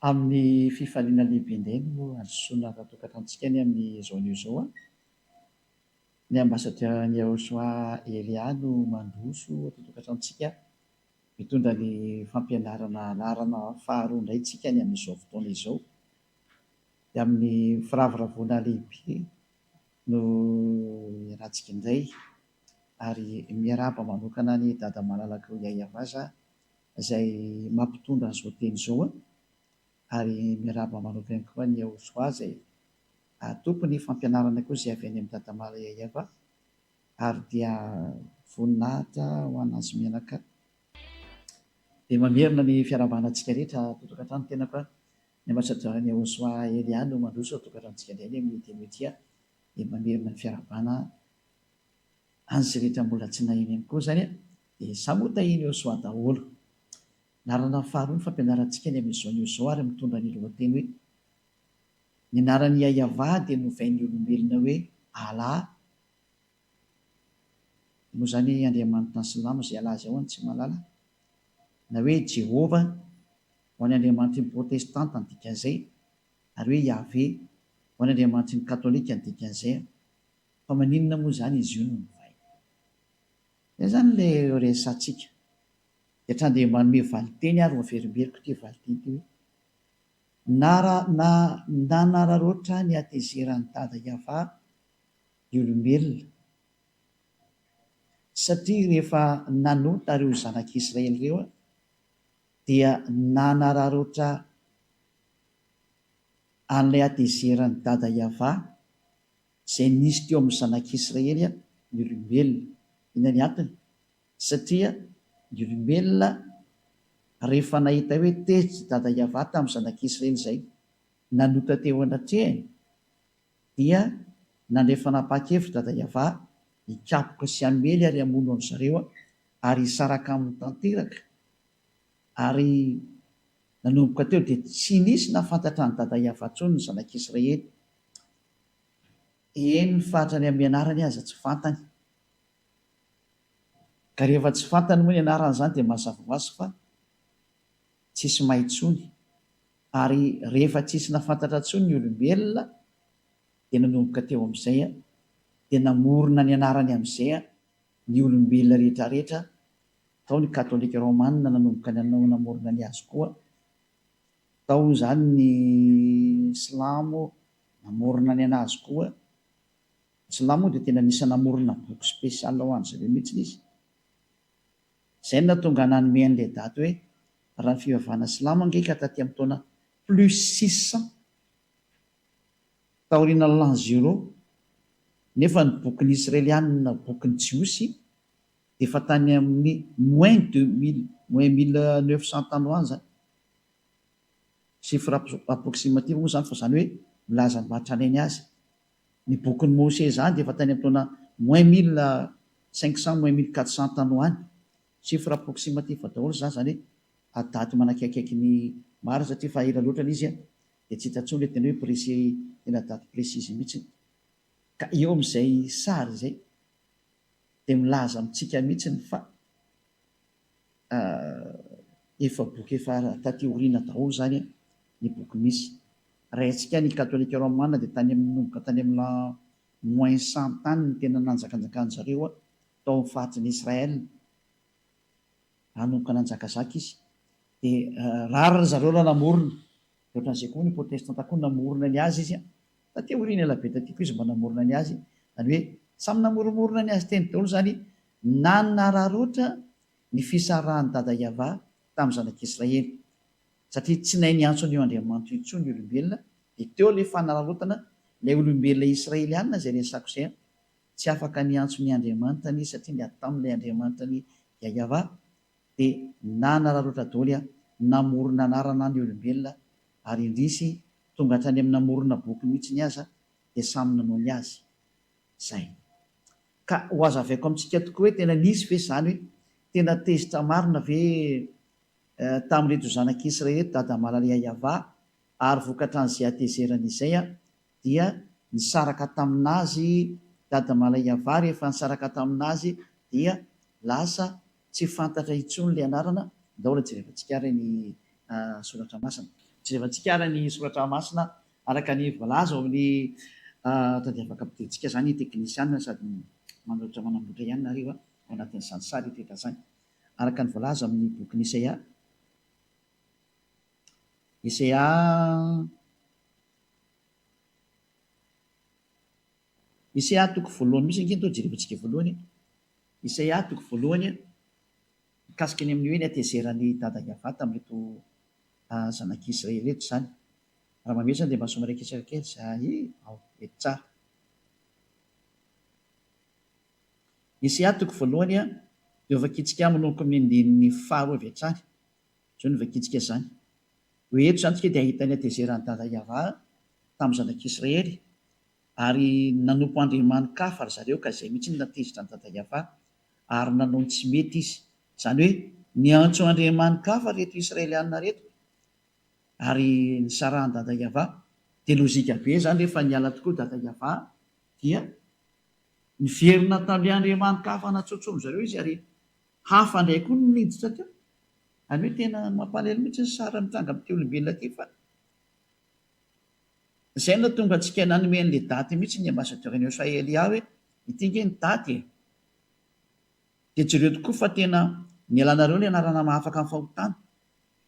Amin'ny fifaliana lehibe indray no handrosoana ato an-tokantranontsika anie amin'izao anio izao an! Ny Ambassadeur Niahosoa Elia no mandroso ato an-tokantranontsika mitondra ny fampianarana laharana faharoa indray tsika ny amin'izao fotoana izao. Dia amin'ny firavoravoana lehibe no iarahantsika indray ary miarahaba manokana an'i Dada malalako Yayavaza izay mampitondra an'izao teny izao ary miarahaba manokana ihany koa an'i Yahosoa izay tompon'ny fampianarana koa izay avy any amin'i Dada Malala Yayava ary dia voninahitra ho an'azy mianaka. Dia mamerina ny fiarahabana antsika rehetra ato an-tokantrano tenako a, ny ambasadaoran'i Yahosoa Elia no mandroso ao an-tokantranontsika indray anie amin'ity anio ity a, dia mamerina ny fiarahabana an'izay rehetra mbola tsy naheno ihany koa izany a, dia samy ho tahian'i Yahosoa daholo. Laharana faharoa ny fampianarantsika ny amin'izao anio izao ary mitondra ny lohateny hoe Ny anaran'i Yayavah dia novain'ny olombelona hoe Allah, moa izany Andriamanitra ny silamo izay Allah izay ho'a no tsy mahalala, na hoe Jehovah ho an'ny Andriamanitry ny protestanta ny dikan'izay, ary hoe Yahveh ho an'ny Andriamanitry ny katolika ny dikan'izay. Fa maninona moa izany izy io no novaina? Izay izany ilay resatsika. Dia hatrany dia manome valinteny ary ho averimberiko ity valinteny ity hoe, Nanararaotra ny hatezeran'i Dada Yavah ny olombelona, satria rehefa nanota ireo zanak'Israely ireo dia nanararaotra an'ilay hatezeran'i Dada Yavah izay nisy teo amin'ny zanak'Israely ny olombelona. Inona ny antony? Satria ny olombelona rehefa nahita hoe tezitra i Dada Yavah tamin'ny zanak'Israely izay nanota teo anatrehany, dia nandray fanapahan-kevitra Dada Yavah hikapoka sy hamely ary hamono an-dry zareo ary hisaraka aminy tanteraka. Ary nanomboka teo dia tsy nisy nahafantatra an'i Dada Yavah intsony ny zanak'Israely. Eny fa hatrany amin'ny anarany aza tsy fantany. Ka rehefa tsy fantany moa ny anarany izany dia mazava ho azy fa tsisy mahay intsony. Ary rehefa tsisy nahafantatra intsony ny olombelona dia nanomboka teo amin'izay dia namorona ny anarany amin'izay ny olombelona rehetra rehetra, tao ny katolika romana nanomboka nanao namorona ny azy koa, tao izany ny silamo namorona ny an'azy koa. Ny silamo moa dia tena anisan'ny namorona boky spécial ho an-dry zareo mihitsy izy. Izay no nahatonga nanome an'ilay daty hoe raha ny fivavahana silamo ange ka taty amin'ny taona plus 600 taorian'ny l'an zéro nefa ny bokin'ny israelianina bokin'ny jiosy dia efa tany amin'ny moins 2000 moins 1900 tany ho any izany. Chiffre approximatif moa izany fa izany hoe milaza ny maha tranainy azy. Ny bokin'i Mose izany dia efa tany amin'ny taona moins 1500 moins 1400 tany ho any. Chiffre approximatif daholo izany, izany hoe daty manakaikaiky ny marina satria efa ela loatra ilay izy dia tsy hita intsony ilay tena hoe précis, tena daty précise mihitsy. Ka eo amin'izay sary izay dia milaza amintsika mihitsy fa Efa boky efa taty aoriana daholo izany ny boky misy. Raha antsika ny katolika romana dia tany amin'ny nanomboka tany amin'ny l'an moins 100 tany no tena nanjakanjakan-dry zareo tao amin'ny faritry ny Israël. Nanomboka nanjakazaka izy. Dia rare ry zareo raha namorona. Dia ohatran'izay koa ny protestanta koa namorona ny azy izy. Taty aoriana ela be taty koa izy mba namorona ny azy. Izany hoe samy namoromorona ny azy teny daholo izany Nanararaotra ny fisarahan'i Dada Yavah tamin'ny zanak'Israely, satria tsy nahay niantso an'io Andriamanitra io intsony ny olombelona, dia teo ilay fanararaotana, ilay olombelona israelianina izay resako izay, tsy afaka niantso ny Andriamanitany izy satria niady tamin'ilay Andriamanitany Yavah, dia nanararaotra daholo namorona anarana ny olombelona, ary indrisy tonga hatrany amin'ny namorona boky mihitsiny aza dia samy nanao ny azy. Zay. Ka ho hazavaiko amintsika tokoa hoe tena nisy ve izany hoe tena tezitra marina ve tamin'ireto zanak'Israely ireto Dada Malala Yavah ary vokatran'izay hatezerany izay dia nisaraka tamin'azy Dada Malala Yavah rehefa nisaraka tamin'azy dia lasa tsy fantatra intsony ilay anarana, ndao aloha jerevantsika ary ny soratra masina. Jerevantsika ary ny soratra masina araka ny voalaza ao amin'ny tadiavaka ampidirintsika izany teknisianina sady manoratra manamboatra ihany nareo ao anatin'izany sary teto izany. Araka ny voalaza amin'ny bokin'i Isaia. Isaia Isaia toko voalohany mihitsy ange no jerevantsika voalohany e. Isaia toko voalohany mikasika ny amin'ny hoe ny hatezeran'i Dada Yavah tamin'ireto zanak'i Israely ireto izany. Raha mamehy izany dia mba somary akisaka kely izay ao, mety tsara. Isaia toko voalohany dia hovakintsika manomboka amin'ny andininy faharoa avy hatrany. Izao no vakintsika izany. Hoe eto izany isika dia hahita ny hatezeran'i Dada Yavah tamin'ny zanak'Israely ary nanompo andriamani-kafa ry zareo ka izay mihitsy no nahatezitra an'i Dada Yavah ary nanao ny tsy mety izy. Izany hoe niantso andriamani-kafa ireto Israelianina ireto ary nisarahan'i Dada Yavah. Dia lojika be izany rehefa niala tokoa Dada Yavah dia niverina tamin'ilay andriamani-kafa natsotsomin-dry zareo izy ary Hafa indray koa no niditra teo. Any hoe tena mampalahelo mihitsy ny sary mitranga amin'ity olombelona ity fa izay no nahatonga antsika nanome an'ilay daty mihitsy ny ambassadeur an'i Australia hoe ity ange ny daty e! Dia jereo tokoa fa tena nialanareo ilay anarana mahafaka ny fahotana.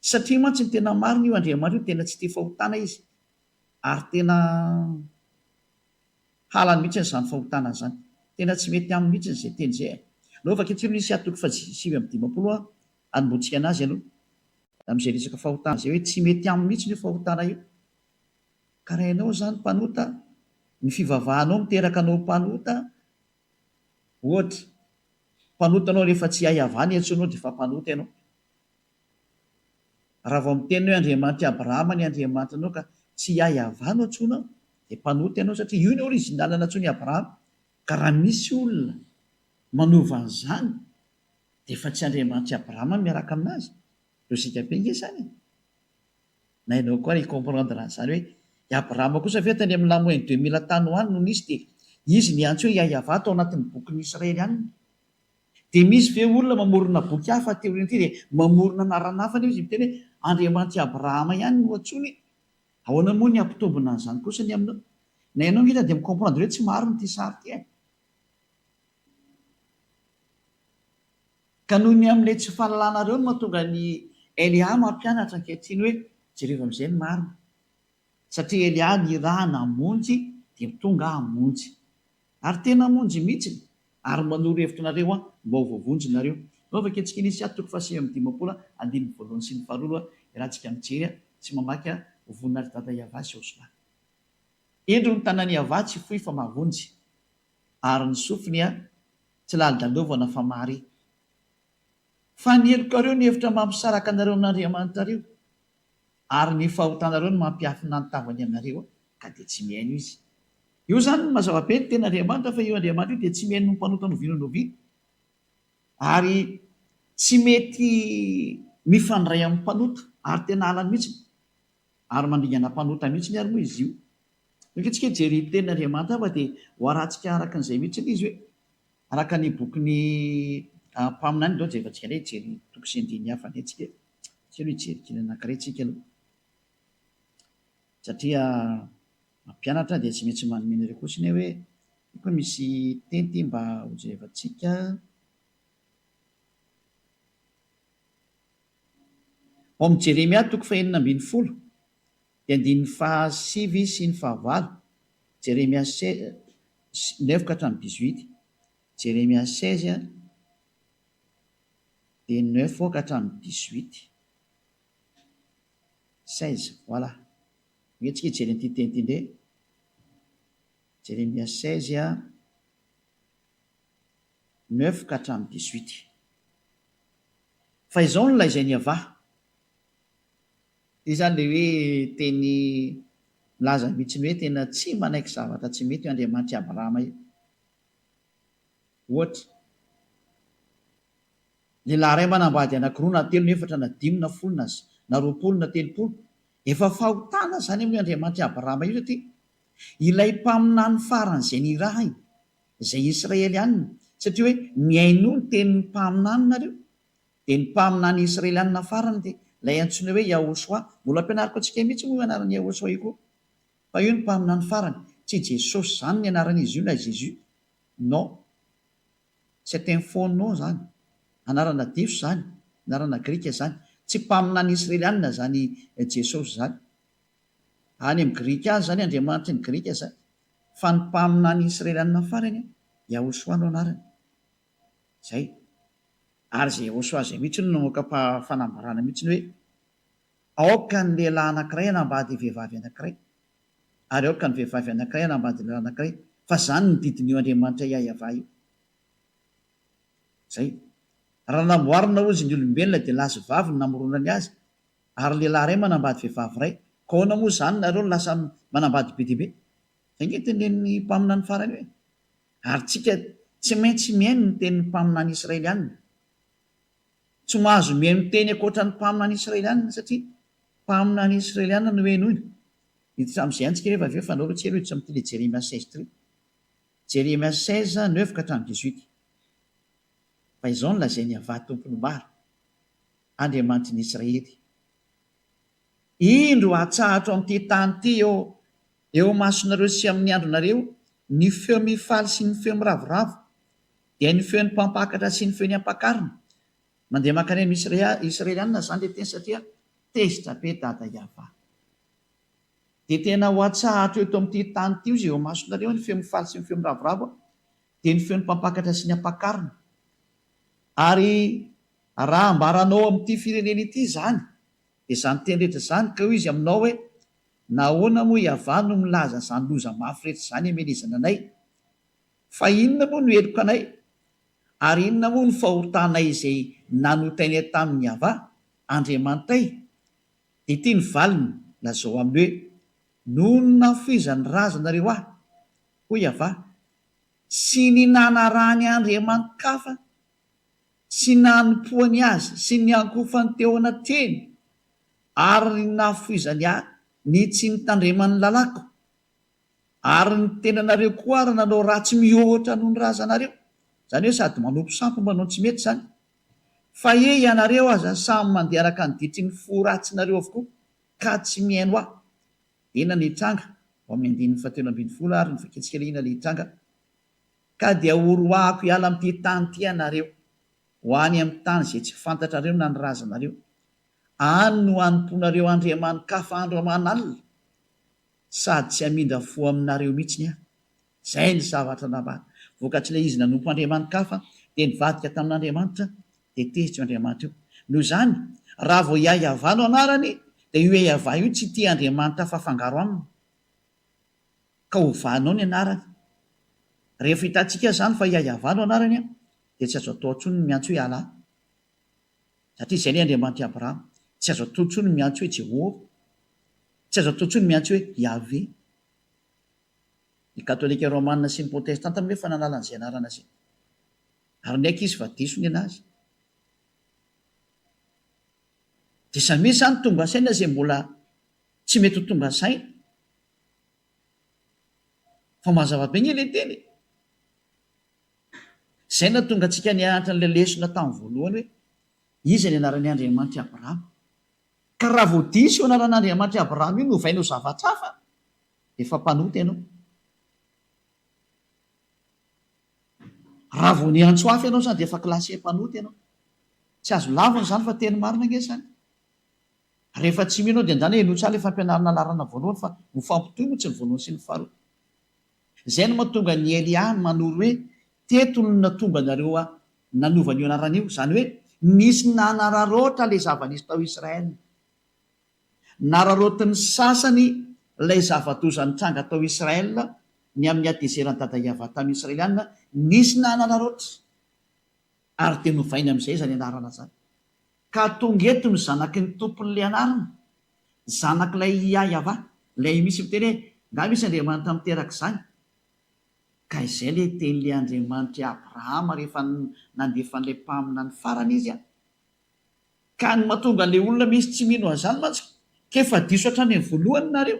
Satria mantsy ny tena marina io Andriamanitra io tena tsy tia fahotana izy ary tena Halany mihitsy izany fahotana izany. Tena tsy mety aminy mihitsy izay teny izay e. Aleo vakintsika aloha Isaia toko faha 59 a, anombohantsika anazy aloha. Amin'izay resaka fahotana izay hoe tsy mety aminy mihitsy io fahotana io. Ka raha ianao izany mpanota, ny fivavahanao miteraka anao mpanota, ohatra, mpanota ianao rehefa tsy hay havana iantsoanao dia efa mpanota ianao. Raha vao miteny hoe Andriamanitr'i Abrahama ny Andriamanitranao ka tsy i Yavah no antsoinao dia mpanota ianao satria io ny original nantsoin'i Abrahama ka raha misy olona manova an'izany dia efa tsy Andriamanitr'i Abrahama no miaraka aminazy. Logique be nge izany e! Na ianao koa ary hi-comprendre an'izany hoe i Abrahama kosa ve tany amin'ny l'an moins 2000 tany ho any no nisy dia izy niantso hoe Yavah tao anatin'ny bokin'ny Israelianina. Dia misy ve olona mamorona boky hafa aty aoriana aty dia mamorona anarana hafa nefa izy miteny hoe Andriamanitr'i Abrahama ihany no antsoiny e? Ahoana moa ny hampitombina an'izany kosa ny aminao? Na ianao angamba dia mi-comprendre hoe tsy marina ity sary ity e! Ka noho ny amin'ilay tsy fahalalanareo no mahatonga an'i Elia mampianatra ankehitriny hoe jerevo amin'izay ny marina. Satria Elia nirahana hamonjy dia tonga hamonjy. Ary tena hamonjy mihitsiny, ary manoro hevitra anareo aho mba ho voavonjy nareo. Naovako antsika ny Isaia toko faha 59 andininy voalohany sy ny faharoa aloha iarahantsika mijery sy mamaky ho voninahitr'i Dada Yavah sy Yahoshuah. Indro ny tanan'i Yavah tsy fohy fa mahavonjy, ary ny sofiny tsy lalodalovana fa mahare. Fa ny helokareo no hevitra mampisaraka anareo amin'Andriamanitrareo, ary ny fahotanareo no mampiafina ny tavany aminareo, ka dia tsy mihaino Izy. Io izany no mazava be ny tenin'Andriamanitra fa io Andriamanitra io dia tsy mihaino ny mpanota n'oviana n'oviana, ary tsy mety mifandray amin'ny mpanota, ary tena halany mihitsy, ary mandringana mpanota mihitsy ary moa izy io. Ndao tsika hijery tenin'Andriamanitra fa dia ho arahantsika araka an'izay mihitsy ilay izy hoe araka ny bokin'ny mpaminany, ndao jerevantsika indray hijery toko sy andininy hafa indray tsika e. Tsy aloha hijery kely anankiray tsika aloha satria mampianatra dia tsy maintsy manome anareo kosa anie hoe io koa misy teny ity mba ho jerevantsika. Ao amin'ny Jeremia toko fahenina ambinifolo dia andininy fahasivy sy ny fahavalo, Jeremia neuf ka hatramin'ny dix-huit, Jeremia 16 dia neuf ka hatramin'ny dix-huit, 16, voilà. Andeha tsika hijery an'ity teny ity indray. Jeremia 16, neuf ka hatramin'ny dix-huit. Fa izao no lazain'i Yavah. Ity izany ilay hoe teny milaza mihitsy ny hoe tena tsy manaiky zavatra tsy mety io Andriamanitr'i Abrahama io. Ohatra, lehilahy iray manambady anankiroa na telo na efatra na dimy na folo na na 20 na 30, efa fahotana izany amin'io Andriamanitr'i Abrahama io satria ilay mpaminany farany izay nirahiny, izay Israelianina, satria hoe mihainoa ny tenin'ny mpaminany nareo, dia ny mpaminany Israelianina farany dia. Ilay antsoina hoe Yahoshuah. Mbola ampianariko antsika mihitsy moa io anaran'i Yahoshuah io koa. Fa io no mpaminany farany. Tsy Jesosy izany ny anaran'izy io na Jésus. Non. C'est un faux nom izany. Anarana diso izany. Anarana grika izany. Tsy mpaminany israelianina izany Jesosy izany. Any amin'ny grika any izany Andriamanitry ny grika izany. Fa ny mpaminany israelianina farany, Yahoshuah no anarany. Izay. Ary izay Yahoshuah izay mihitsy no namoaka fanambarana mihitsy hoe, Aoka ny lehilahy anankiray hanambady vehivavy anankiray, ary aoka ny vehivavy anankiray hanambady lehilahy anankiray, fa izany no didin'io Andriamanitra Yahweh io. Izay. Raha namboarina hozy ny olombelona dia lahy sy vavy no namoronany azy, ary lehilahy iray manambady vehivavy iray. Ka ahoana moa izany nareo no lasa manambady be dia be? Izay ange tenenin'ny mpaminany farany io e. Ary tsika tsy maintsy mihaino ny tenin'ny mpaminany israelianina. Tsy mahazo mihaino teny ankoatra ny mpaminany israelianina satria mpaminany israelianina no henoina. Hiditra amin'izay ihany tsika rehefa avy eo fa andao aloha tsy ela hiditra amin'ity le Jeremia 16 ity. Jeremia 16, neuf ka hatramin'ny dix-huit. Fa izao no lazain'i Yavah Tompon'ny maro, Andriamanitry ny Israely, Indro hatsahatro amin'ity tany ity eo eo imasonareo sy amin'ny andronareo ny feo mifaly sy ny feo miravoravo, dia ny feon'ny mpampakatra sy ny feon'ny ampakarina. Mandeha mankany amin'ny Israelianina izany ilay teny satria tezitra be Dada Yavah. Dia tena ho atsahatro eto amin'ity tany ity ozy eo imasonareo ny feo mifaly sy ny feo miravoravo, dia ny feon'ny mpampakatra sy ny ampakarina. Ary raha ambaranao amin'ity firenena ity izany, dia izany teny rehetra izany, ka hoy izy aminao hoe, Nahoana moa Iavah no milaza izany loza mafy rehetra izany hamelezana anay? Fa inona moa no helokanay? Ary inona moa no fahotanay izay nanotainay tamin'i Iavah, Andriamanitray? Dia ity ny valiny, lazao aminy hoe, Noho ny nahafoizan'ny razanareo ahy, hoy Iavah, sy ny nanarahany andriamani-kafa sy nanompoany azy sy niankohofany teo anatrehiny ary ny nahafoizany ahy ny tsy nitandremany ny lalàko, ary ny tenanareo koa ary nanao ratsy mihoatra noho ny razanareo, izany hoe sady manompo sampy manao ny tsy mety izany, fa he ianareo aza samy mandeha araka ny ditry ny fo ratsinareo avokoa ka tsy mihaino ahy. Inona ny hitranga? Ao amin'ny andininy fahatelo ambin'ny folo ary ny vakintsika ilay inona ilay hitranga? Ka dia horoahako hiala amin'ity tany ity ianareo, ho any amin'ny tany izay tsy fantatrareo na ny razanareo. Any no hanompoanareo andriamani-kafa andro aman'alina, sady tsy hamindra fo aminareo mihitsy aho. Izay ny zavatra nambara. Vokatr'ilay izy nanompo andriamani-kafa, dia nivadika tamin'Andriamanitra, dia tezitra io Andriamanitra io. Noho izany, raha vao Yahweh no anarany, dia io Yahweh io tsy tia andriamanitra hafa afangaro aminy. Ka ovanao ny anarany. Rehefa hitantsika izany fa Yahweh no anarany, dia tsy azo atao intsony ny miantso hoe Allah. Satria izay ilay Andriamanitr'i Abrahama. Tsy azo atao intsony ny miantso hoe Jehovah. Tsy azo atao intsony ny miantso hoe Yahweh. Ny Katolika Romana sy ny Protestanta moa efa nanala an'izay anarana izay. Ary niaiky izy fa diso ny anazy. Dia samia izany tonga saina izay mbola tsy mety ho tonga saina. Fa mazava be anie ilay teny e! Izay nahatonga antsika nianatra an'ilay lesona tamin'ny voalohany hoe, Iza ny anaran'i Andriamanitr'i Abrahama? Ka raha vao diso io anaran'Andriamanitr'i Abrahama io novaina ho zavatra hafa, dia efa mpanota ianao. Raha vao niantso hafa ianao izany dia efa classé mpanota ianao. Tsy azo lavina izany fa teny marina ange izany. Rehefa tsy mino ianao dia ndana henoy tsara ilay fampianarana laharana voalohany fa mifampitohy moa tsy ny voalohany sy ny faharoa. Izay no mahatonga an'i Elia manoro hoe teto no nahatonga anareo nanova an'io anarana io. Izany hoe nisy nanararaotra ilay zava-nisy tao Israel. Nararaotin'ny sasany ilay zava-doza nitranga tao Israel ny amin'ny hatezeran'i Dada Yavah tamin'ny Israeliana, nisy nanararaotra ary dia novainy amin'izay izany anarana izany. Ka tonga eto ny zanaky ny tompon'ilay anarana, zanak'ilay Yavah, ilay misy miteny hoe, Nga misy Andriamanitra miteraka izany? Ka izay ilay tenin'ilay Andriamanitr'i Abrahama rehefa nandefa an'ilay mpaminany farany izy an! Ka ny mahatonga an'ilay olona misy tsy mino an'izany mantsy k'efa diso hatrany amin'ny voalohany nareo.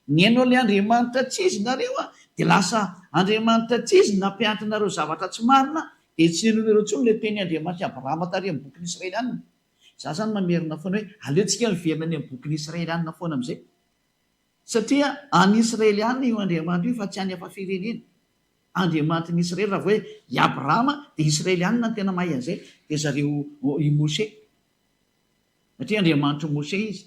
Nihaino an'ilay Andriamanitra tsy izy nareo an, dia lasa Andriamanitra tsy izy no nampianatra anareo zavatra tsy marina, dia tsy ninoanareo intsony ilay tenin'i Andriamanitr'i Abrahama tary amin'ny bokin'ny Israelianina. Za zany mamerina foana hoe aleontsika miverina any amin'ny bokin'ny Israelianina foana amin'izay. Satria any Israelianina io Andriamanitra io fa tsy any hafa firenena. Andriamanitry ny Israely raha vao hoe i Abrahama dia Israelianina no tena mahay an'izay dia zareo i Moshe. Satria Andriamanitr'i Moshe izy.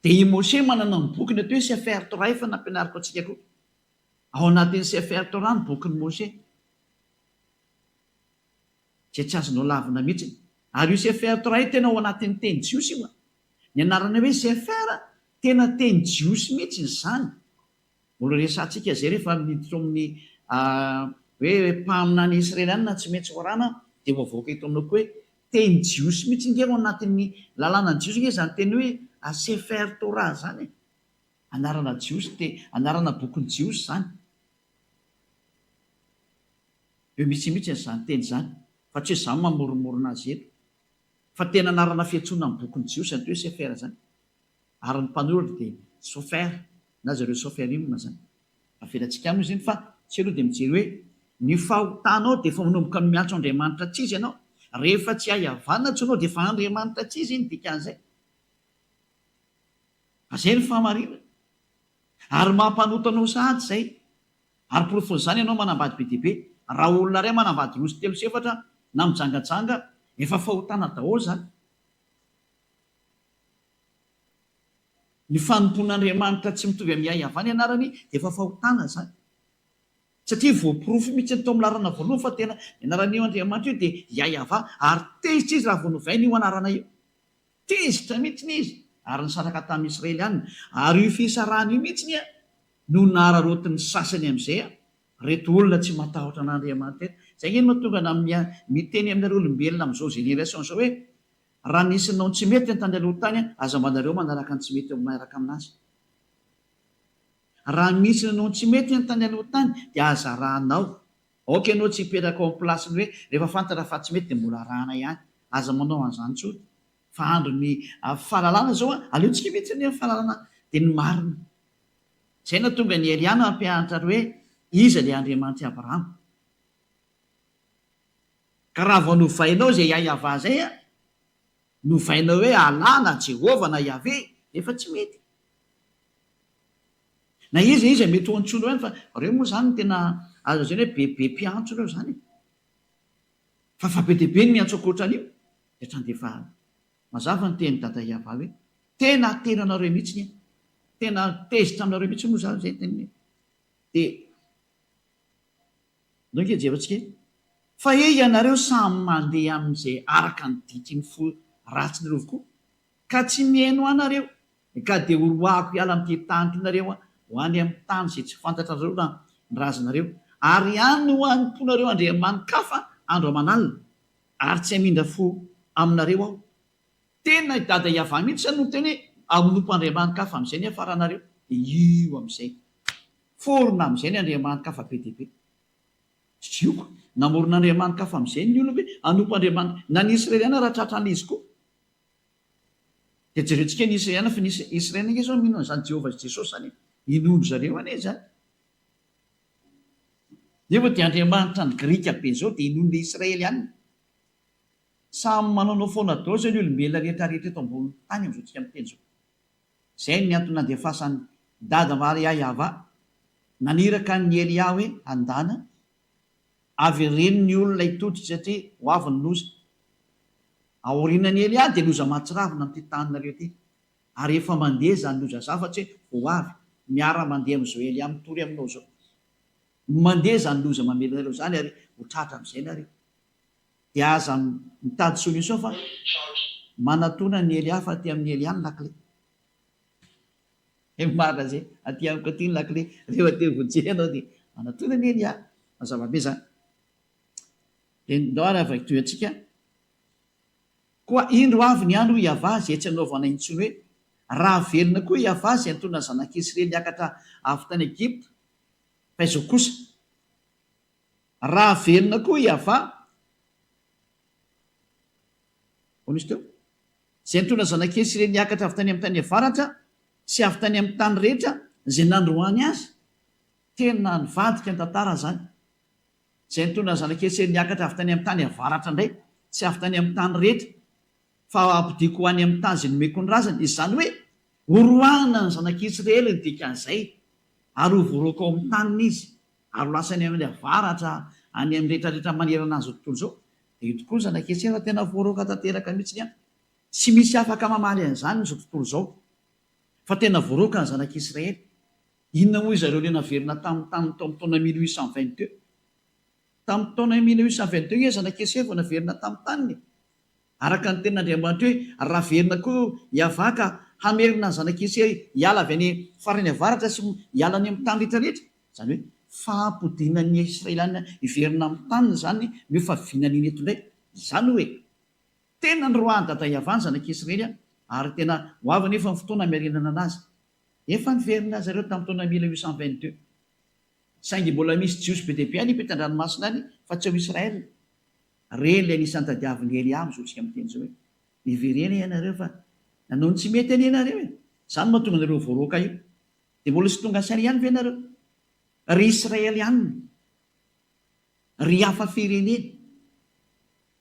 Dia i Moshe manana ny bokiny atao hoe Sefer Torah efa nampianariko antsika koa. Ao anatin'ny Sefer Torah ny bokin'i Moshe. Izay tsy azonao lavina mihitsy. Ary io Sefer Torah io tena ao anatin'ny teny jiosy io an. Ny anarana hoe Sefer tena teny jiosy mihitsy izany. Mbola resahantsika izay rehefa miditra ao amin'ny hoe mpaminany israelianina tsy maintsy horana dia ho avoaka eto aminao koa hoe teny jiosy mihitsy nge ao anatin'ny lalànan'ny jiosy nge izany teny hoe Sefer Torah izany e. Anarana jiosy te anarana bokin'ny jiosy izany. Eo mihitsy mihitsy an'izany teny izany fa tsy hoe izaho mamoromorona azy eto. Fa tena anarana fiantsoana ny bokin'ny jiosy izany hoe Sefer izany. Ary ny mpanoratra dia Sofer na zareo Soferim izany. Avelantsika any moa izany fa tsy aloha dia mijery hoe ny fahotanao dia efa manomboka miantso Andriamanitra tsy izy ianao. Rehefa tsy hay havanana tsy ianao dia efa Andriamanitra tsy izy ny dikan'izay. Fa izay ny fahamarinana. Ary mampanota anao sahady izay. Ary porofon'izany ianao manambady be dia be. Raha olona iray manambady roa sy telo sy efatra na mijangajanga, efa fahotana daholo izany. Ny fanompoan'Andriamanitra tsy mitovy amin'ny Yahweh ny anarany dia efa fahotana izany. Satria voaporofo mihitsy ny tao amin'ny laharana voalohany fa tena ny anaran'io Andriamanitra io dia Yahweh ary tezitra izy raha vao novaina io anarana io. Tezitra mihitsy izy ary nisaraka tamin'ny Israeliana. Ary io fisarahana io mihitsy no nararaotin'ny sasany amin'izay reto olona tsy matahotra an'Andriamanitra ireto. Izay ange no mahatonga na miteny aminareo olombelona amin'izao génération izao hoe raha nisy nanao ny tsy mety tany aloha tany aza mba nareo manaraka ny tsy mety miaraka aminazy. Raha misy nanao ny tsy mety tany aloha tany dia aza arahanao. Aoka ianao tsy hipetraka ao amin'ny place-ny hoe rehefa fantatra fa tsy mety dia mbola arahana ihany. Aza manao an'izany intsony. Fa andron'ny fahalalana izao an, aleontsika mihitsy anie ny fahalalana dia ny marina. Izay no nahatonga an'i Elia nampianatra ary hoe iza ilay Andriamanitr'i Abrahama. Ka raha vao novainao izay Yahyahavah izay an, novainao hoe Allah na Jehovah na Yahveh, dia efa tsy mety. Na iza iza mety ho antsoinao ihany fa reo moa zany tena azo lazaina hoe be be mpiantso reo zany e! Fa fa be dia be ny miantso ankoatran'io dia hatrany dia efa mazava ny tenin'i Dada Yava hoe tena tena anareo mihitsy e! Tena tezitra aminareo mihitsy moa zany zay teniny dia ndao ange jerentsika e! Fa he ianareo samy mandeha amin'izay araka ny dikin'ny fo ratsinareo avokoa ka tsy mihaino anareo Ka dia horoahako hiala amin'ity tany ity nareo ho any amin'ny tany izay tsy fantatrareo na ny razanareo, ary any no hanompoanareo andriamani-kafa andro aman'alina, ary tsy hamindra fo aminareo Aho. Tena i Dada Yavah mihitsy izany no niteny hoe, Hanompo andriamani-kafa amin'izay ny hiafaranareo. Dia io amin'izay. Forona amin'izay ny andriamani-kafa be dia be. Jioko. Namorona andriamani-kafa amin'izay ny olona hoe hanompo andriamani-, na ny Israeliana raha tratran'izy koa. Dia jerentsika ny Israeliana fa ny Israeliana ange zao mino an'izany Jehovah sy Jesosy zany e. Inoan-dry zareo anie izany. Nefa dia Andriamanitra ny Grika be zao dia inoan'ilay Israeliana. Samy manaonao foana daholo zao ny olombelona rehetra rehetra eto ambonin'ny tany amin'izao tsika miteny izao. Izay ny antony nandefasan'i Dada Maria Yava naniraka an'i Elia hoe andana avereno ny olona hitodika satria ho avy ny loza. Aorianan'i Elia dia loza mahatsiravina amin'ity taninareo ity. Ary efa mandeha izany loza izany fa tsy hoe vao avy. Miara mandeha amin'izao Elia mitory aminao izao. Mandeha izany loza mamely anareo izany ary ho tratra amin'izay nareo. Dia aza mitady solution fa manatona an'i Elia fa aty amin'i Elia ny lakile. He marina zay, aty amiko aty ny lakile, rehefa te vonjena ianao dia manatona an'i Elia. Mazava be izany. Dia ndao ary havaky antsika. Koa indro avy ny andro hoy Yavah izay tsy hanaovana intsony hoe, Raha velona koa Yavah izay nitondra ny zanak'Israely niakatra avy tany Egypta, fa izao kosa, Raha velona koa Yavah, ahoana izy teo? Izay nitondra ny zanak'Israely niakatra avy tany amin'ny tany avaratra sy avy tany amin'ny tany rehetra izay nandroahany azy. Tena nivadika ny tantara izany. Izay nitondra ny zanak'i Eseny niakatra avy tany amin'ny tany avaratra indray, sy avy tany amin'ny tany rehetra. Fa hampodiako ho any amin'ny tany izay nomeko ny razany. Izany hoe, horoahina ny zanak'Israely ny dikan'izay, ary ho voaroaka ao amin'ny taniny izy, ary ho lasa any amin'ny avaratra, any amin'ny rehetrarehetra manerana an'izao tontolo izao. Dia io tokoa ny zanak'Israely fa tena voaroaka tanteraka mihitsy an! Tsy misy afaka mamaly an'izany izao tontolo izao, fa tena voaroaka ny zanak'Israely. Inona moa izareo ilay naverina tamin'ny taniny tao amin'ny taona 1822? Tamin'ny taona 1822 nge zanak'Israely vao naverina tamin'ny taniny e! Araka ny tenin'Andriamanitra hoe, Raha velona koa Iavah ka hamerina ny zanak'i Isay hiala avy any farany avaratra sy hiala any amin'ny tany rehetrarehetra, izany hoe fampodiana ny Israeliana hiverina amin'ny taniny izany no efa vinaniny eto indray. Izany hoe, tena noroahan'i Dada Iavah ny zanak'i Israely ary tena ho avy anefa ny fotoana hamerenana anazy. Efa niverina zareo tamin'ny taona 1822. Saingy mbola misy Jiosy be dia be any ampitan-dranomasina any fa tsy ao Israel. Reny ilay anisan'ny tadiavin'i Elia amin'izao tsika miteny izao hoe, Miverena ianareo fa nanao ny tsy mety anie ianareo e! Izany no mahatonga anareo voaroaka io. Dia mbola tsy tonga saina ihany ve ianareo? Ry Israelianina, ry hafa firenena,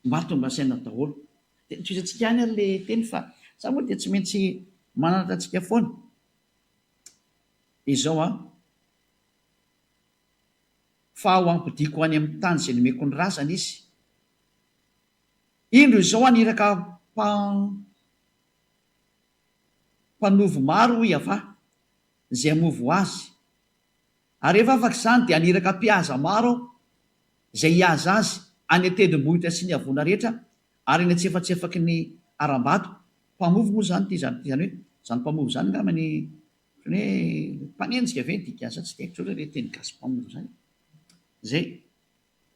mba tonga saina daholo. Dia tohizantsika ihany ary ilay teny fa za moa dia tsy maintsy mananatra antsika foana. Dia izao an. Fa ho ampodiako any amin'ny tany izay nomeko ny razana izy. Indro izao haniraka mpanovo maro, hoy Yavah, izay hamovo azy. Ary rehefa afaka izany dia haniraka mpihaza maro aho, izay hihaza azy any an-tendrombohitra sy ny havoana rehetra ary any an-tsefatsefaky ny harambato. Mpamovo moa izany ity izany hoe izany mpamovo izany angamba ny Ohatran'ny hoe mpanenjika ve ny dikan'izany? Tsy dia haiko loatra ilay teny gasy mpamono izany. Izay.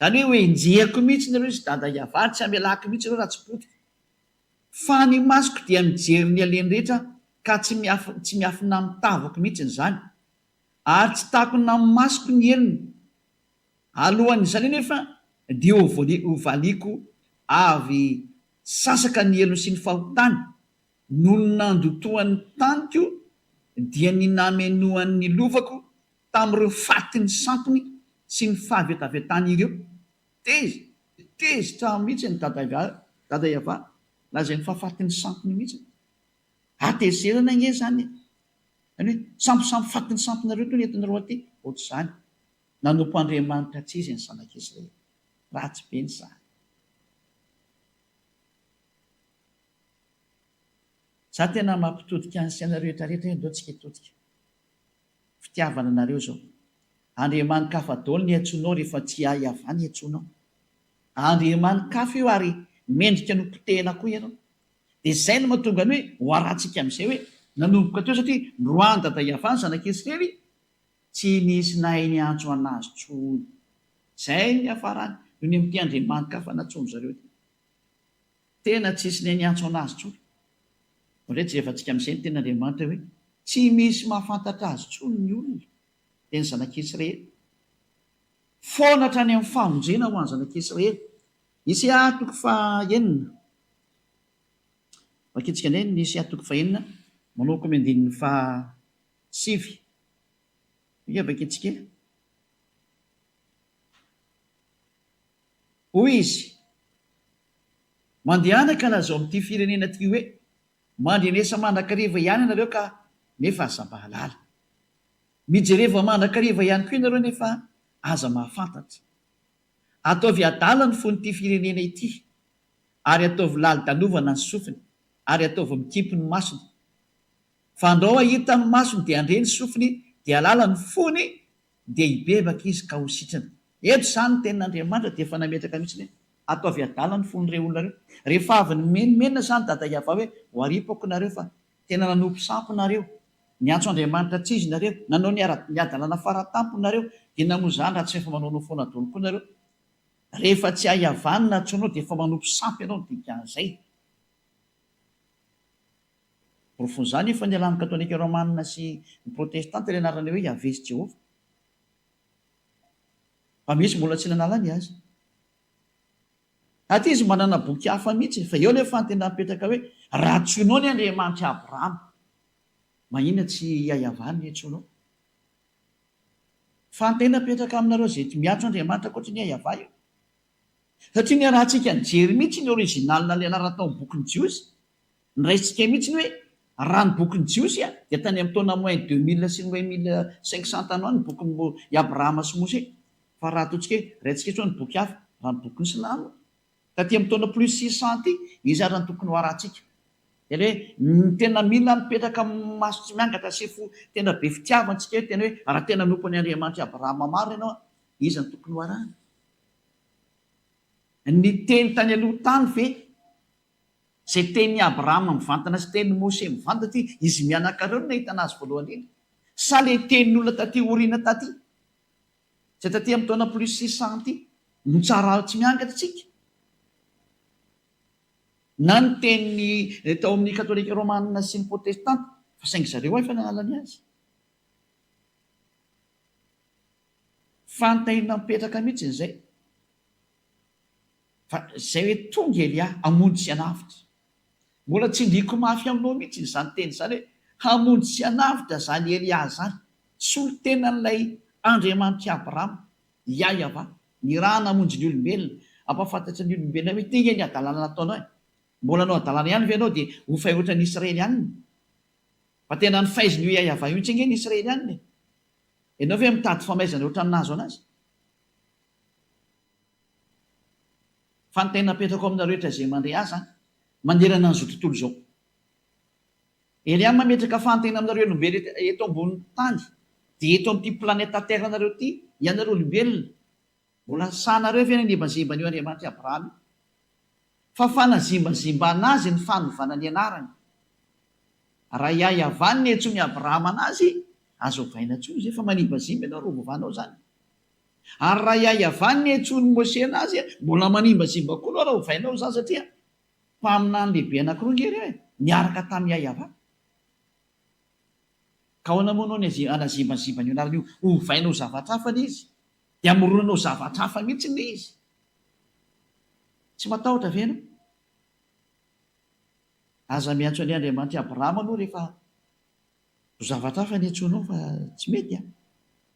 Izany hoe hoenjehiko mihitsy nareo izy dada hiavary, tsy hamelako mihitsy nareo raha tsy potika. Fa ny masoko dia mijery ny aleny rehetra ka tsy tsy miafina amin'ny tavako mihitsy izany. Ary tsy takona amin'ny masoko ny helony. Alohan'izany anefa dia hovaliako avy sasaka ny helony sy ny fahotany Nony nandotoan'ny taniko dia ny namenoany ny lovako tamin'ireo fatin'ny sampiny sy ny fahavetavetany ireo. Tezitra, tezitra mihitsy ny dada dada Yavah, lazainy fa fatin'ny sampiny mihitsy. Hatezerana ange izany e! Izany hoe sampisampy fatin'ny sampinareo toa ny entinareo aty, ohatr'izany. Nanompo Andriamanitra tsy izy ny zanak'Israely. Ratsy be ny zany. Za tena mampitodika ny saina rehetra rehetra hoe ndao tsika hitodika. Fitiavana anareo zao. Andriamani-kafa daholo ny iantsoanao rehefa tsy ahy avy ny iantsoanao. Andriamani-kafa io ary mendrika ny ho potehina koa ianao. Dia zay no mahatonga ny hoe ho arahantsika amin'izay hoe nanomboka teo satria noroahan'i Dada Yavah ny zanak'Israely tsy nisy nahay niantso an'azy tsony. Zay no niafarany noho ny amin'ity Andriamani-kafa nantsoin-dry zareo ity. Tena tsisy ne niantso anazy tsony. Ndray jerevantsika amizay ny tenin'Andriamanitra hoe tsy misy mahafantatra azy tsony ny olona dia ny zanak'Israely. Foana hatrany amin'ny famonjena ho an'ny zanak'Israely. Isaia toko faha enina. Vakintsika indray ny Isaia toko faha enina manomboka amin'ny andininy faha sivy. Io vakintsika e. Hoy izy, Mandehana ka lazao amin'ity firenena ity hoe, 'Mandrenesa mandrakariva ihany ianareo ka nefa aza mahalala. Mijereva mandrakariva ihany koa ianareo nefa aza mahafantatra. Ataovy adala ny fon'ity firenena ity, ary ataovy lali-dalovana ny sofiny, ary ataovy mikimpy ny masony. Fa andrao hahita ny masony dia handre ny sofiny, dia hahalala ny fony, dia hibebaka izy ka ho sitrana. Eto izany ny tenin'Andriamanitra dia efa nametraka mihitsy hoe ataovy adala ny fon'ireo olona ireo. Rehefa avy nimenomenona izany Dada Yavah hoe ho aripako nareo fa tena nanompo sampy nareo, niantso Andriamanitra tsy izy nareo, nanao ny ara ny hadalana faratampony nareo, dia namoa izany raha tsy efa manaonao foana daholo koa nareo. Rehefa tsy hay Yavah ny nantsoinao dia efa manompo sampy ianao ny dikan'izay. Porofon'izany efa nialan'ny Katolika Romana sy ny Protestanta ilay anarana hoe Yaveh sy Jehovah. Fa misy mbola tsy nanala ny azy. Aty izy manana boky hafa mihitsy, fa eo nefa ny tena mipetraka hoe raha antsoinao ny Andriamanitr'i Abrahama, maninona tsy i Yavah no iantsoanao? Fa ny tena mipetraka aminareo izay miantso Andriamanitra ankoatry ny Yavah io. Satria niarahantsika nijery mihitsy ny original ilay anarana tao amin'ny bokin'ny Jiosy. Noraisintsika mihitsy ny hoe raha ny bokin'ny Jiosy dia tany amin'ny taona moins 2000 sy moins 1500 tany ho any ny bokin'i Abrahama sy Mosè. Fa raha ataontsika hoe raintsika intsony ny boky hafa, raha ny bokin'ny Silamo, taty amin'ny taona plus 600 aty, iza ary no tokony ho arahantsika? Dia ilay hoe ny tena mila mipetraka amin'ny maso tsy miangatra sy fo tena be fitiavana isika hoe tena hoe raha tena hanompo an'i Andriamanitr'i Abrahama marina ianao, iza no tokony ho arahana? Ny teny tany aloha tany ve Izay tenin'i Abrahama mivantana sy tenin'i Mose mivantana ity, izy mianaka ireo no nahitana azy voalohany indrindra. Sa ilay tenin'olona taty aoriana taty, izay taty amin'ny taona plus 600 ity, no tsara tsy miangatra isika? Na ny tenin'ny tao amin'ny katolika romana sy ny protestanta, fa saingy zareo efa nanala ny azy. Fanontaniana mipetraka mihitsy izay. Fa izay hoe tonga Elia hamonjy sy hanavotra. Mbola tsindriako mafy aminao mihitsy izany teny izany hoe hamonjy sy hanavotra izany Elia izany. Solontenan'ilay Andriamanitr'i Abrahama, Yahweh, nirahana hamonjy ny olombelona, hampahafantatra ny olombelona hoe ity ange ny hadalana nataonao e. Mbola hanao hadalana ihany ve ianao dia ho fay ohatran'ny Israelianina? Fa tena nifaizin'io Yahweh io mihitsy ange ny Israelianina e. Ianao ve mitady famaizana ohatran'ny nahazo an'azy? Fa ny tena apetrako aminareo rehetra izay mandre ahy izany, manerana an'izao tontolo izao. Elia mametraka fahantena aminareo olombelona eto ambonin'ny tany, dia eto amin'ity planète terre nareo ity, ianareo olombelona, mbola sahinareo ve ny hanembazemba an'io Andriamanitr'i Abrahama io? Fa fanazimbazimbana azy ny fanovana ny anarany. Raha i Yavah no niantsoan'i Abrahama anazy, aza ovaina intsony izay fa manimbazimba ianao raha ovanao izany. Ary raha i Yavah no niantsoan'i Moshe anazy, mbola manimbazimba koa ianao raha ovainao izany satria mpaminany lehibe anankiroa ange ireo e, niaraka tamin'i Yavah. Ka ahoana moa ianao ny hanazimbazimba an'io anarana io? Ovainao zavatra hafa ilay izy. Dia amoronanao zavatra hafa mihitsy ilay izy. Tsy matahotra ve ianao? Aza miantso an'i Andriamanitr'i Abrahama aloha rehefa ho zavatra hafa ny antsoinao fa tsy mety an!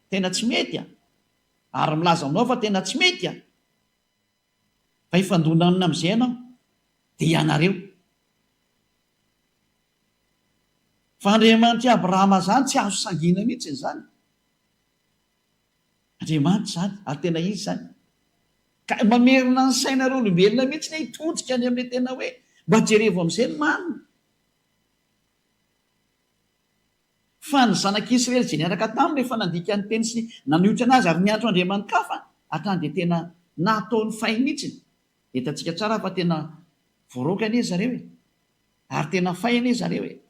Tena tsy mety an! Ary milaza aminao fa tena tsy mety an! Fa hifandona aminy amin'izay ianao, dia ianareo. Fa Andriamanitr'i Abrahama izany tsy azo sangiana mihitsy izany. Andriamanitra izany, ary tena Izy izany. Ka mamerina ny sainareo olombelona mihitsy ny hitodika any amin'ilay tena hoe mba jerevo amin'izay ny marina. Fa ny zanak'Israely izay niaraka taminy rehefa nandika ny teny sy nanohitra an'azy ary niantso andriamani-kafa hatrany dia tena nataony fay mihitsy. Hitantsika tsara fa tena voaroaka anie zareo e! Ary tena fay anie zareo e!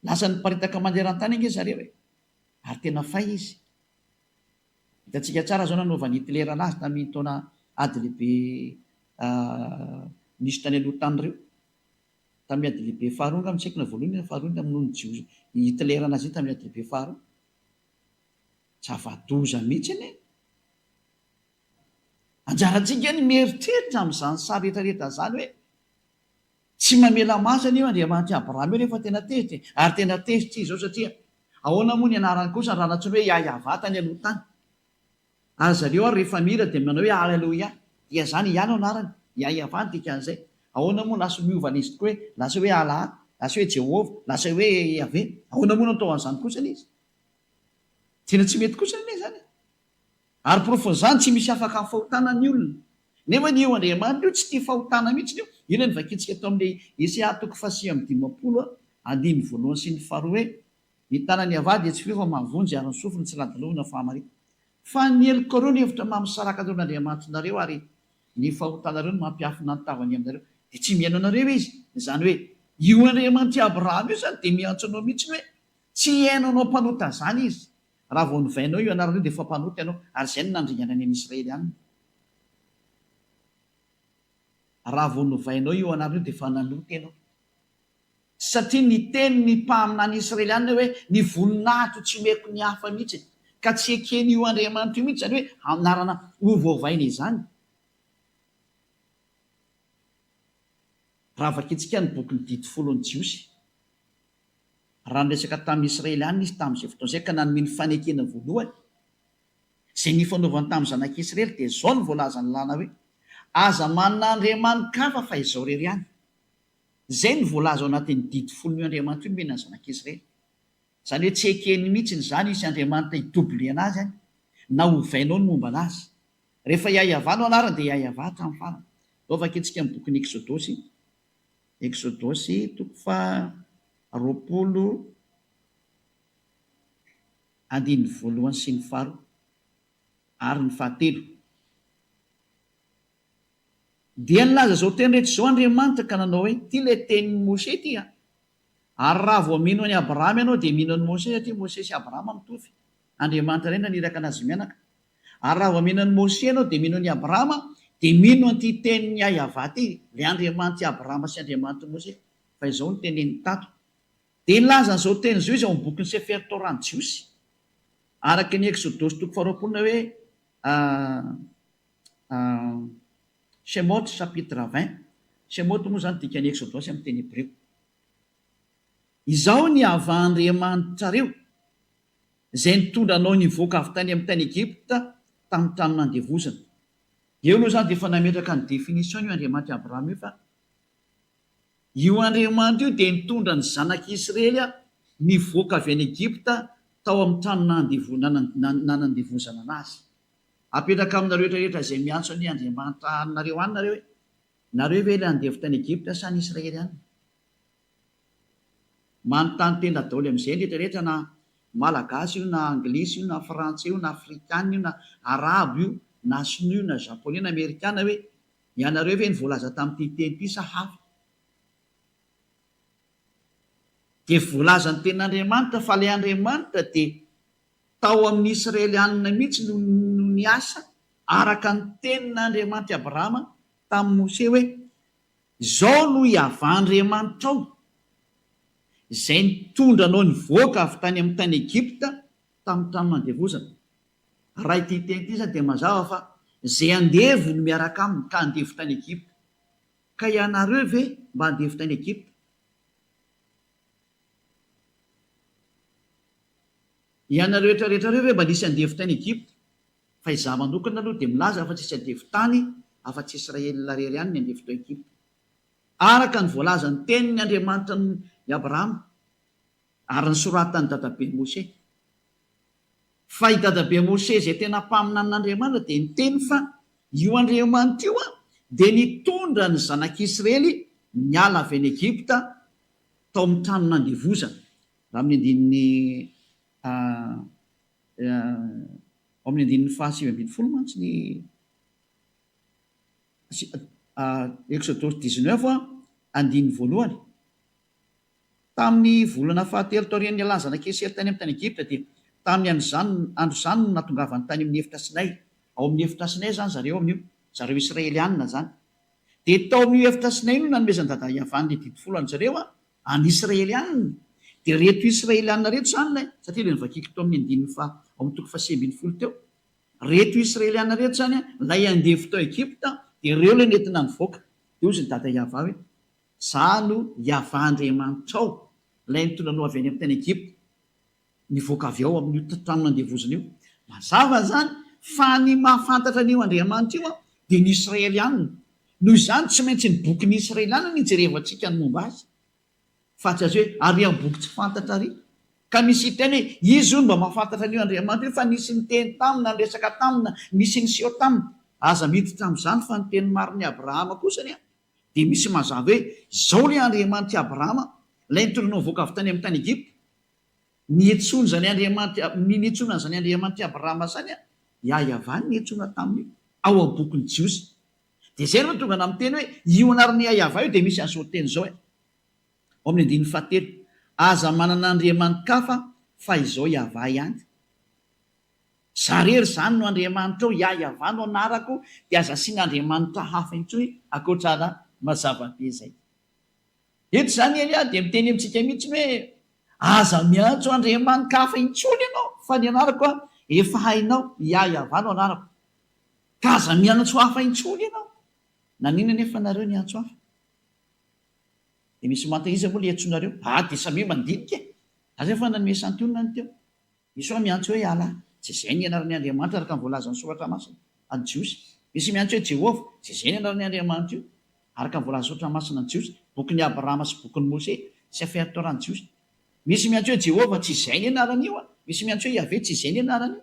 Lasa niparitaka maneran-tany ange zareo e! Ary tena fay izy. Hitantsika tsara izao nanaovan'i Hitler anazy tamin'iny taona ady lehibe nisy tany aloha tany ireo. Tamin'ny ady lehibe faharoa angamba, tsy haiko na voalohany na faharoa namonoan'i Jiosy i Hitler anazy iny tamin'ny ady lehibe faharoa. Zava-doza mihitsy anie. Anjarantsika ny mieritreritra amin'izany sary rehetrarehetra izany hoe Tsy mamela maso anie io Andriamanitr'i Abrahama io rehefa tena tezitra e! Ary tena tezitra izy izao satria ahoana moa ny anarany kosa raha nantsoiny hoe Yahyahavah tany aloha tany? Ary zareo ary rehefa mihira dia manao hoe Haleloia. Dia izany Yah no anarany. Yahyahavah no dikan'izay. Ahoana moa lasa miova an'izy tokoa hoe lasa hoe Allah, lasa hoe Jehovah, lasa hoe Yaveh. Ahoana moa no atao an'izany kosa izy? Tena tsy mety kosa anie izany e! Ary porofon'izany tsy misy afaka amin'ny fahotana ny olona. Nefa io Andriamanitra io tsy tia fahotana mihitsy io. Io ilay novakintsika tao amin'ilay Isaia toko faha-59 andininy voalohany sy ny faharoa hoe, Ny tanan'i Yavah dia tsy fio fa mahavonjy ary ny sofiny tsy ladilovina fahamarinana. Fa ny helokareo no hevitra mampisaraka anareo amin'Andriamanitrareo ary ny fahotanareo no mampiafina ny tavany aminareo. Dia tsy mihaino anareo Izy. Izany hoe, io Andriamanitr'i Abrahama io izany dia miantso anao mihitsy hoe, tsy hihaino anao mpanota izany Izy. Raha vao novainao io anarana io dia efa mpanota ianao, ary izay no nandringanany an'i Israely any. Raha vao novainao io anarana io dia efa nanota ianao. Satria niteny ny mpaminany Israeliana hoe ny voninahitro tsy omeko ny hafa mihitsy. Ka tsy eken'io Andriamanitra io mihitsy izany hoe anarana hovaovaina izany. Raha vakintsika ny bokin'ny Didy Folon'ny Jiosy, Raha niresaka tamin'ny Israeliana izy tamin'izay fotoana izay ka nanome ny fanekena voalohany izay nifanaovany tamin'ny zanak'Israely dia izao no voalazan'ny lalàna hoe, Aza manana andriamani-kafa fa Izaho irery ihany. Izay no voalaza ao anatin'ny didy folon'io Andriamanitra io nomena ny zanak'Israely. Izany hoe tsy ekeny mihitsiny izany hisy Andriamanitra hi-doubler anazy any, na hovainao ny momba anazy. Rehefa Yahyahavah no anarany dia Yahyahavah hatramin'ny farany. Ndao vakintsika amin'ny bokin'ny Eksodosy, Eksodosy toko faha 20 andininy voalohany sy ny faharoa ary ny fahatelo. Dia nilaza izao teny rehetra izao Andriamanitra ka nanao hoe, Ity ilay tenin'i Moshe ity an! Ary raha vao mino an'i Abrahama ianao dia mino an'i Moshe satria Moshe sy Abrahama mitovy. Andriamanitra iray naniraka anazy mianaka. Ary raha vao mino an'i Moshe ianao dia mino an'i Abrahama dia mino an'ity tenin'i Yahvah ity, ilay Andriamanitr'i Abrahama sy Andriamanitr'i Moshe. Fa izao no teneniny tato. Dia nilaza an'izao teny izao izy ao amin'ny bokin'ny Sefer Torah ny Jiosy. Araka ny Eksodosy toko faharoapolo na hoe Shemot chapitre 20. Shemot moa izany dikan'ny Eksodosy amin'ny teny hebreo. Izaho ny Yavah Andriamanitrareo, izay nitondra anao nivoaka avy tany amin'ny tany Egypta tamin'ny trano nandevozana. Eo aloha izany dia efa nametraka ny définition-ny io Andriamanitr'i Abrahama io fa io Andriamanitra io dia nitondra ny zanak'Israely nivoaka avy any Egypta tao amin'ny trano nanandevozana anazy. Apetraka aminareo rehetra rehetra izay miantso anie Andriamanitra anareo any nareo hoe, Nareo ve ilay andevo tany Egypta sa ny Israely any? Manontany tena daholo amin'izay ny rehetra rehetra na Malagasy io na Anglisy io na Frantsay io na Afrikana io na Arabo io na Sinoa io na Japonais na Amerikana hoe, ianareo ve ny voalaza tamin'ity teny ity sa hafa? Dia voalazan'ny tenin'Andriamanitra fa ilay Andriamanitra dia Tao amin'ny Israelianina mihitsy no no niasa araka ny tenin'Andriamanitr'i Abrahama tamin'i Mosè hoe, Izao no Iavah Andriamanitrao, izay nitondra anao nivoaka avy tany amin'ny tany Egypta tamin'ny trano nandevozana. Raha ity teny ity izany dia mazava fa izay andevo no miaraka aminy ka andevo tany Egypta. Ka ianareo ve mba andevo tany Egypta? Ianareo rehetra rehetra ireo ve mba nisy andevo tany Egypta? Fa izaho manokana aloha dia milaza fa tsisy andevo tany afa-tsy Israel irery ihany ny andevo tao Egypta. Araka ny voalazan'ny tenin'ny Andriamanitra an'i Abrahama ary nosoratan'i dadabe Moshe. Fa i dadabe Moshe izay tena mpaminanin'Andriamanitra dia niteny fa io Andriamanitra io dia nitondra ny zanak'Israely niala avy any Egypta tao amin'ny trano nandevozana. Raha amin'ny andininy ao amin'ny andininy faha-19 mantsy ny Eksodosy dix-neuf andininy voalohany, Tamin'ny volana fahatelo taorian'ny nialan'ny zanak'i Israely tany amin'ny tany Egypta, dia tamin'ny andro andro izany no nahatongavany tany amin'ny efitra Sinay. Ao amin'ny efitra Sinay izany zareo amin'io, zareo Israelianina izany. Dia tao amin'io efitra Sinay io no nanomezan'i Dada Yavah ny didy folo an-dry zareo, an'ny Israelianina. Dia ireto Israelianina ireto izany ilay, satria ilay novakiako tao amin'ny andininy faha, ao amin'ny toko faha-19 teo. Ireto Israelianina ireto izany, ilay andevo tao Egypta, dia ireo ilay nentina nivoaka. Dia hozy ny Dada Yavah hoe, Izaho no Yavah Andriamanitrao, ilay nitondra anao avy any amin'ny tany Egypta. Nivoaka avy ao amin'io trano nandevozina io. Mazava izany fa ny mahafantatra an'io Andriamanitra io dia ny Israelianina. Noho izany, tsy maintsy ny bokin'ny Israelianina no ijerevantsika ny momba azy, fa tsy azo hoe ary amin'ny boky tsy fantatra ary. Ka misy hiteny hoe izy hono mba mahafantatra an'io Andriamanitra io fa nisy niteny taminy na niresaka taminy na nisy niseho taminy. Aza miditra amin'izany fa ny teny marin'i Abrahama kosa anie dia misy mazava hoe izao ilay Andriamanitr'i Abrahama, ilay nitondra anao nivoaka avy tany amin'ny tany Egypta. Niantsoana izany Andriamanitra, ny niantsoana an'izany Andriamanitr'i Abrahama izany, Yahweh no niantsoana tamin'io, ao amin'ny bokin'ny Jiosy. Dia izay no tonga namin'ny teny hoe, io anaran'i Yahweh io dia misy an'izao teny izao e, ao amin'ny andininy fahatelo, Aza manana andriamani-kafa fa izao Yahweh ihany. Izaho irery izany no Andriamanitrao, Yahweh no anarako, dia aza asiana andriamanitra hafa intsony ankoatra anà. Mazava be izay. Eto izany Elia dia miteny amintsika mihitsy hoe, Aza miantso andriamani-kafa intsony ianao, fa ny anarako efa hainao, Yahweh no anarako. Ka aza miantso hafa intsony ianao. Naninona anefa nareo niantso hafa? Dia misy manta iza moa ilay iantsoanareo? Ah, dia samia mandinika e! Za efa nanome santionany teo. Misy hoa miantso hoe Allah, tsy izay ny anaran'ny Andriamanitra araka ny voalazan'ny Soratra Masina, an'ny Jiosy. Misy miantso hoe Jehovah, tsy izay ny anaran'ny Andriamanitra io, araka ny voalazan'ny Soratra Masina an'ny Jiosy. Bokin'i Abrahama sy bokin'i Mose, Sefer Torah ny Jiosy. Misy miantso hoe Jehovah, tsy izay ny anaran'io an! Misy miantso hoe Yaveh, tsy izay ny anaran'io.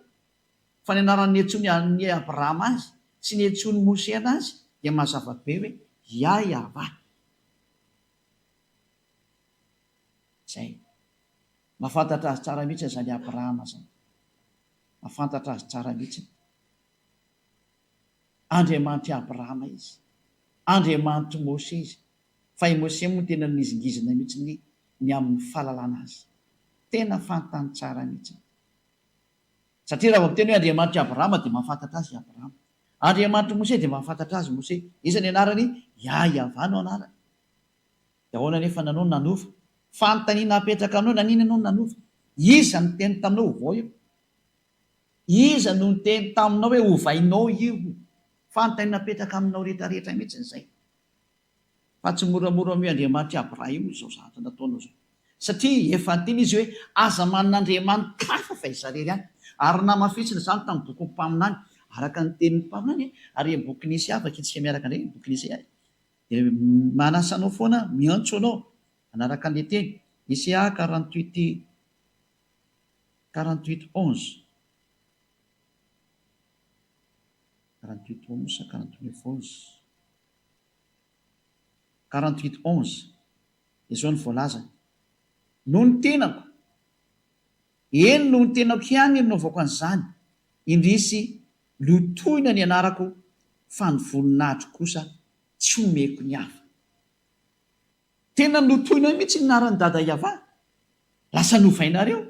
Fa ny anarany niantsoany an'i Abrahama azy sy niantsoan'i Mose anazy dia mazava be hoe Yah-Yavah. Izay. Mahafantatra azy tsara mihitsy izany Abrahama izany. Mahafantatra azy tsara mihitsy. Andriamanitr'i Abrahama izy. Andriamanitr'i Mose izy. Fa i Mose moa tena nihizingizina mihitsy ny ny amin'ny fahalalana azy. Tena fantany tsara mihitsy. Satria raha vao miteny hoe Andriamanitr'i Abrahama dia mahafantatra azy i Abrahama. Andriamanitr'i Mose dia mahafantatra azy Mose. Iza ny anarany? Yah-Yavah no anarany. Dia ahoana anefa nanao no nanova? Fanontaniana apetraka aminao, naninona ianao no nanova? Iza no niteny taminao ovao io? Iza no niteny taminao hoe ovainao io? Fanontaniana apetraka aminao rehetrarehetra mihitsy izay. Fa tsy moramora amin'io Andriamanitr'i Abraham izao zavatra nataonao izao. Satria efa niteny izy hoe aza manana andriamani-kafa fa izaho irery ihany. Ary namafisiny izany tamin'ny bokin'ny mpaminany, araka ny tenin'ny mpaminany, ary ny bokin'i Isaia, vakintsika miaraka indray ny bokin'i Isaia. Dia manasa anao foana aho, miantso anao hanaraka an'ilay teny. Isaia 48, 48 11. 48 11 sa 49 11? 48 11. Izao no voalazany, Noho ny tenako, eny noho ny tenako ihany no nanaovako an'izany, indrisy lotoina ny anarako fa ny voninahitro kosa tsy omeko ny hafa. Tena notoinao mihitsy ny anaran'i Dada Yavah. Lasa novainareo.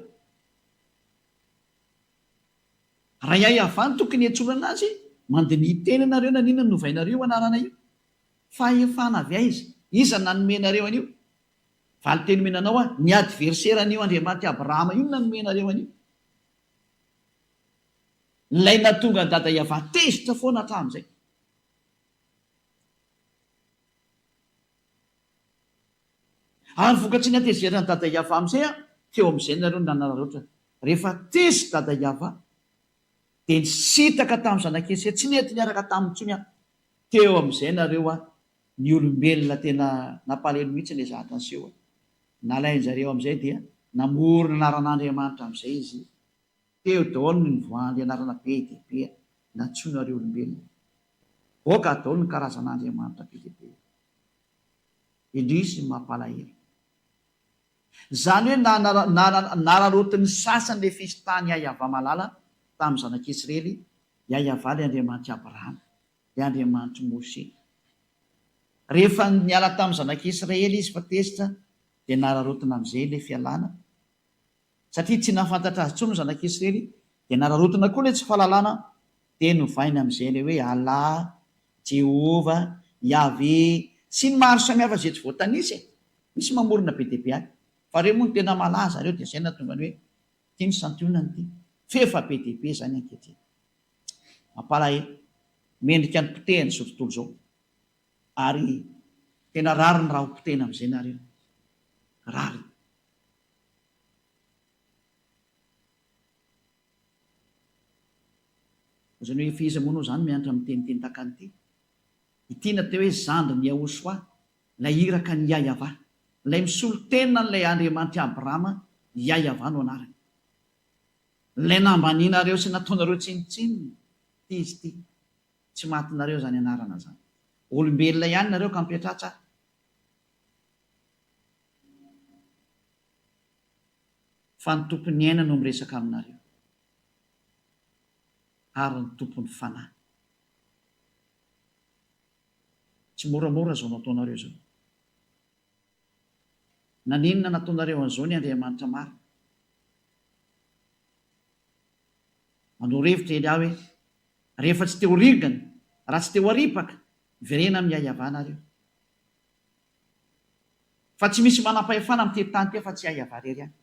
Raha Yavah no tokony hiantsoana anazy, mandiniha tena nareo naninona no novainareo io anarana io. Fahefana avy aiza? Iza nanome anareo an'io? Valinteny omena anao aho, ny adversaire an'io Andriamanitr'i Abrahama io no nanome anareo an'io. Ilay nahatonga an'i Dada Yavah tezitra foana hatramin'izay. Ary vokatry ny hatezeran'i Dada Yavah amin'izay an, teo amin'izay nareo no nanararaotra. Rehefa tezitra Dada Yavah, dia nisintaka tamin'ny zanak'Ese, tsy nety niaraka taminy intsony aho. Teo amin'izay nareo an, ny olombelona tena nampalahelo mihitsy ilay zavatra niseho an. Nalain-jareo amin'izay dia namorona anaran'Andriamanitra amin'izay izy. Teo daholo no nivoahan'ilay anarana be dia be nantsoinareo olombelona. Boaka daholo ny karazan'Andriamanitra be dia be. Indrisy ny mampalahelo. Izany hoe nararaotin'ny sasany ilay fisintahan'i Yahyahavah malala tamin'ny zanak'Israely, Yahyahavah ilay Andriamanitr'i Abrahama, ilay Andriamanitr'i Moshe. Rehefa niala tamin'ny zanak'Israely izy fa tezitra dia nararaotina amin'izay ilay fialana Satria tsy nahafantatra azy intsony ny zanak'Israely, dia nararaotina koa ilay tsy fahalalana, dia novaina amin'izay ilay hoe Allah, Jehovah, Yahveh, sy ny maro samihafa izay tsy voatanisa e! Misy mamorona be dia be any. Fa ireo moa no tena malaza ireo dia izay no nahatonga ny hoe ity ny santionany ity. F'efa be dia be izany ankehitriny. Mampalahelo. Mendrika ny potehina izao tontolo izao. Ary tena rariny raha ho potehina amin'izay nareo. Rariny. Izany hoe efa iza moa anao izany mianatra miteniteny tahaka an'ity? Ity natao hoe zandrin'i Yahoshuah, ilay iraka an'i Yah-Yavah, ilay misolo tena an'ilay Andriamanitr'i Abrahama, Yah-Yavah no anarany. Ilay nambanianareo sy nataonareo tsinontsinona, ity izy ity. Tsy matinareo izany anarana izany. Olombelona ihany nareo ka mipetraha tsara. Fa ny Tompon'ny aina no miresaka aminareo, ary ny Tompon'ny fanahy. Tsy moramora izao nataonareo izao. Naninona nataonareo an'izao ny Andriamanitra marina? Manoro hevitra Elia hoe, Rehefa tsy te ho ringana, raha tsy te ho aripaka, miverena amin'i Yahvah nareo. Fa tsy misy manam-pahefana amin'ity tany ity afa-tsy Yahvah irery ihany.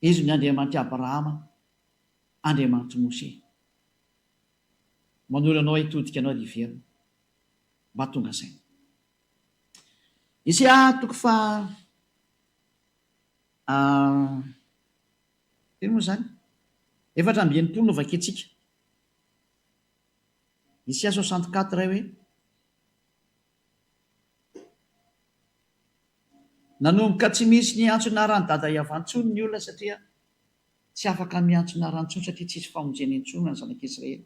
Izy no Andriamanitr'i Abrahama, Andriamanitr'i Moshe. Manoro anao hitodika anao ary hiverina. Mba tonga saina. Isaia toko faha firy moa izany? 64 no vakintsika. Isaia 64 hoe. Nanomboka tsy misy niantso anaran'i Dada Yavah intsony ny olona satria tsy afaka miantso anarany intsony satria tsisy famonjena intsony ho an'ny zanak'Israely.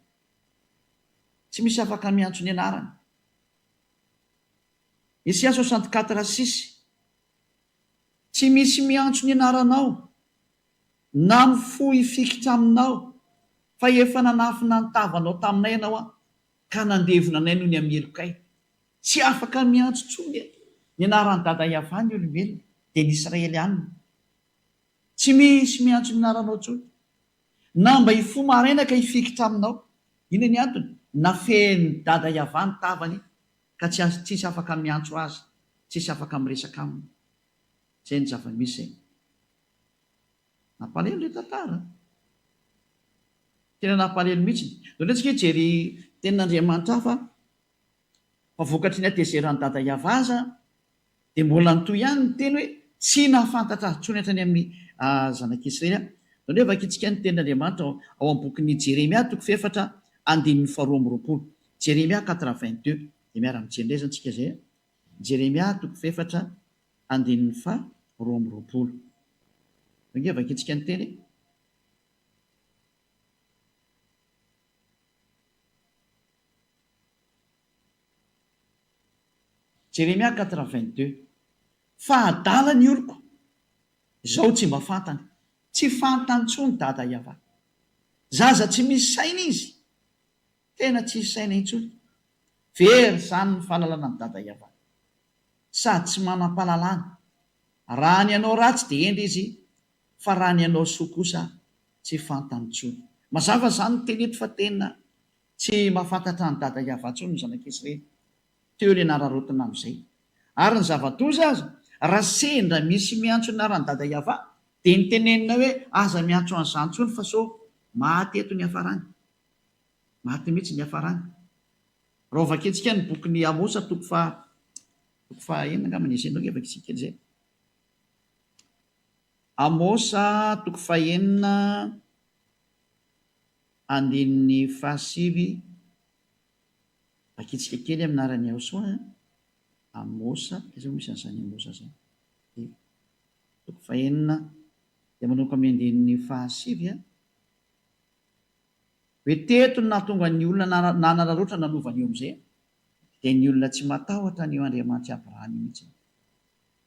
Tsy misy afaka miantso ny anarany. Isaia 64 6, Tsy misy miantso ny anaranao, na mifoha hifikitra aminao, fa efa nanafina ny tavanao taminay ianao ka nandevona anay noho ny amin'ny helokay. Tsy afaka miantso intsony ny anaran'i Dada Yavah ny olombelona, dia ny Israelianina. Tsy misy miantso ny anaranao intsony, na mba hifoha maraina ka hifikitra aminao. Inona ny antony? Nafehin'i Dada Yavah ny tavany ka tsy tsisy afaka miantso azy, tsisy afaka miresaka aminy. Zay ny zava-misy e. Nampalahelo le tantara a. Tena nampalahelo mihitsy. Ndao ndray tsika hijery tenin'Andriamanitra hafa fa vokatry ny hatezeran'i Dada Yavah aza dia mbola nitohy ihany ny teny hoe tsy nahafantatra azy intsony hatrany amin'ny zanak'Israely aho. Ndao ndray vakintsika ny tenin'Andriamanitra ao amin'ny bokin'i Jeremia toko fahefatra andininy faharoa amby roapolo. Jeremia 4 22. Dia miara-mijery indray izany tsika izay a. Jeremia toko fahefatra andininy faha 22. Ndao ange vakintsika ny teny e. Jeremia 4 22. Fa adala ny oloko, izao tsy mba fantany. Tsy fantany intsony Dada Yavah. Zaza tsy misy saina izy. Tena tsisy saina intsony. Very izany ny fahalalana an'i Dada Yavah. Sady tsy manam-pahalalana. Raha ny hanao ratsy dia hendry izy, fa raha ny hanao soa kosa tsy fantany intsony. Mazava izany ny teny eto fa tena tsy mahafantatra an'i Dada Yavah intsony ny zanak'Israely. Teo ilay nararaotina amin'izay. Ary ny zava-doza aza, raha sendra misy miantso ny anaran'i Dada Yavah, dia ny tenenina hoe aza miantso an'izany intsony fa sao maty eto ny hiafarany. Maty mihitsy ny hiafarany. Raha ho vakintsika ny bokin'i Amosa toko faha toko faha enina angamba ny izay, ndao ange vakintsika kely izay. Amosa toko fahenina andininy fahasivy, vakintsika kely amin'ny anaran'i Yahosoa an. Amosa, aiza moa misy an'izany Amosa izany? Toko fahenina dia manomboka amin'ny andininy fahasivy an. Hoe teto no nahatonga ny olona nanararaotra nanova an'io amin'izay, dia ny olona tsy matahotra an'io Andriamanitr'i Abrahama io mihitsy.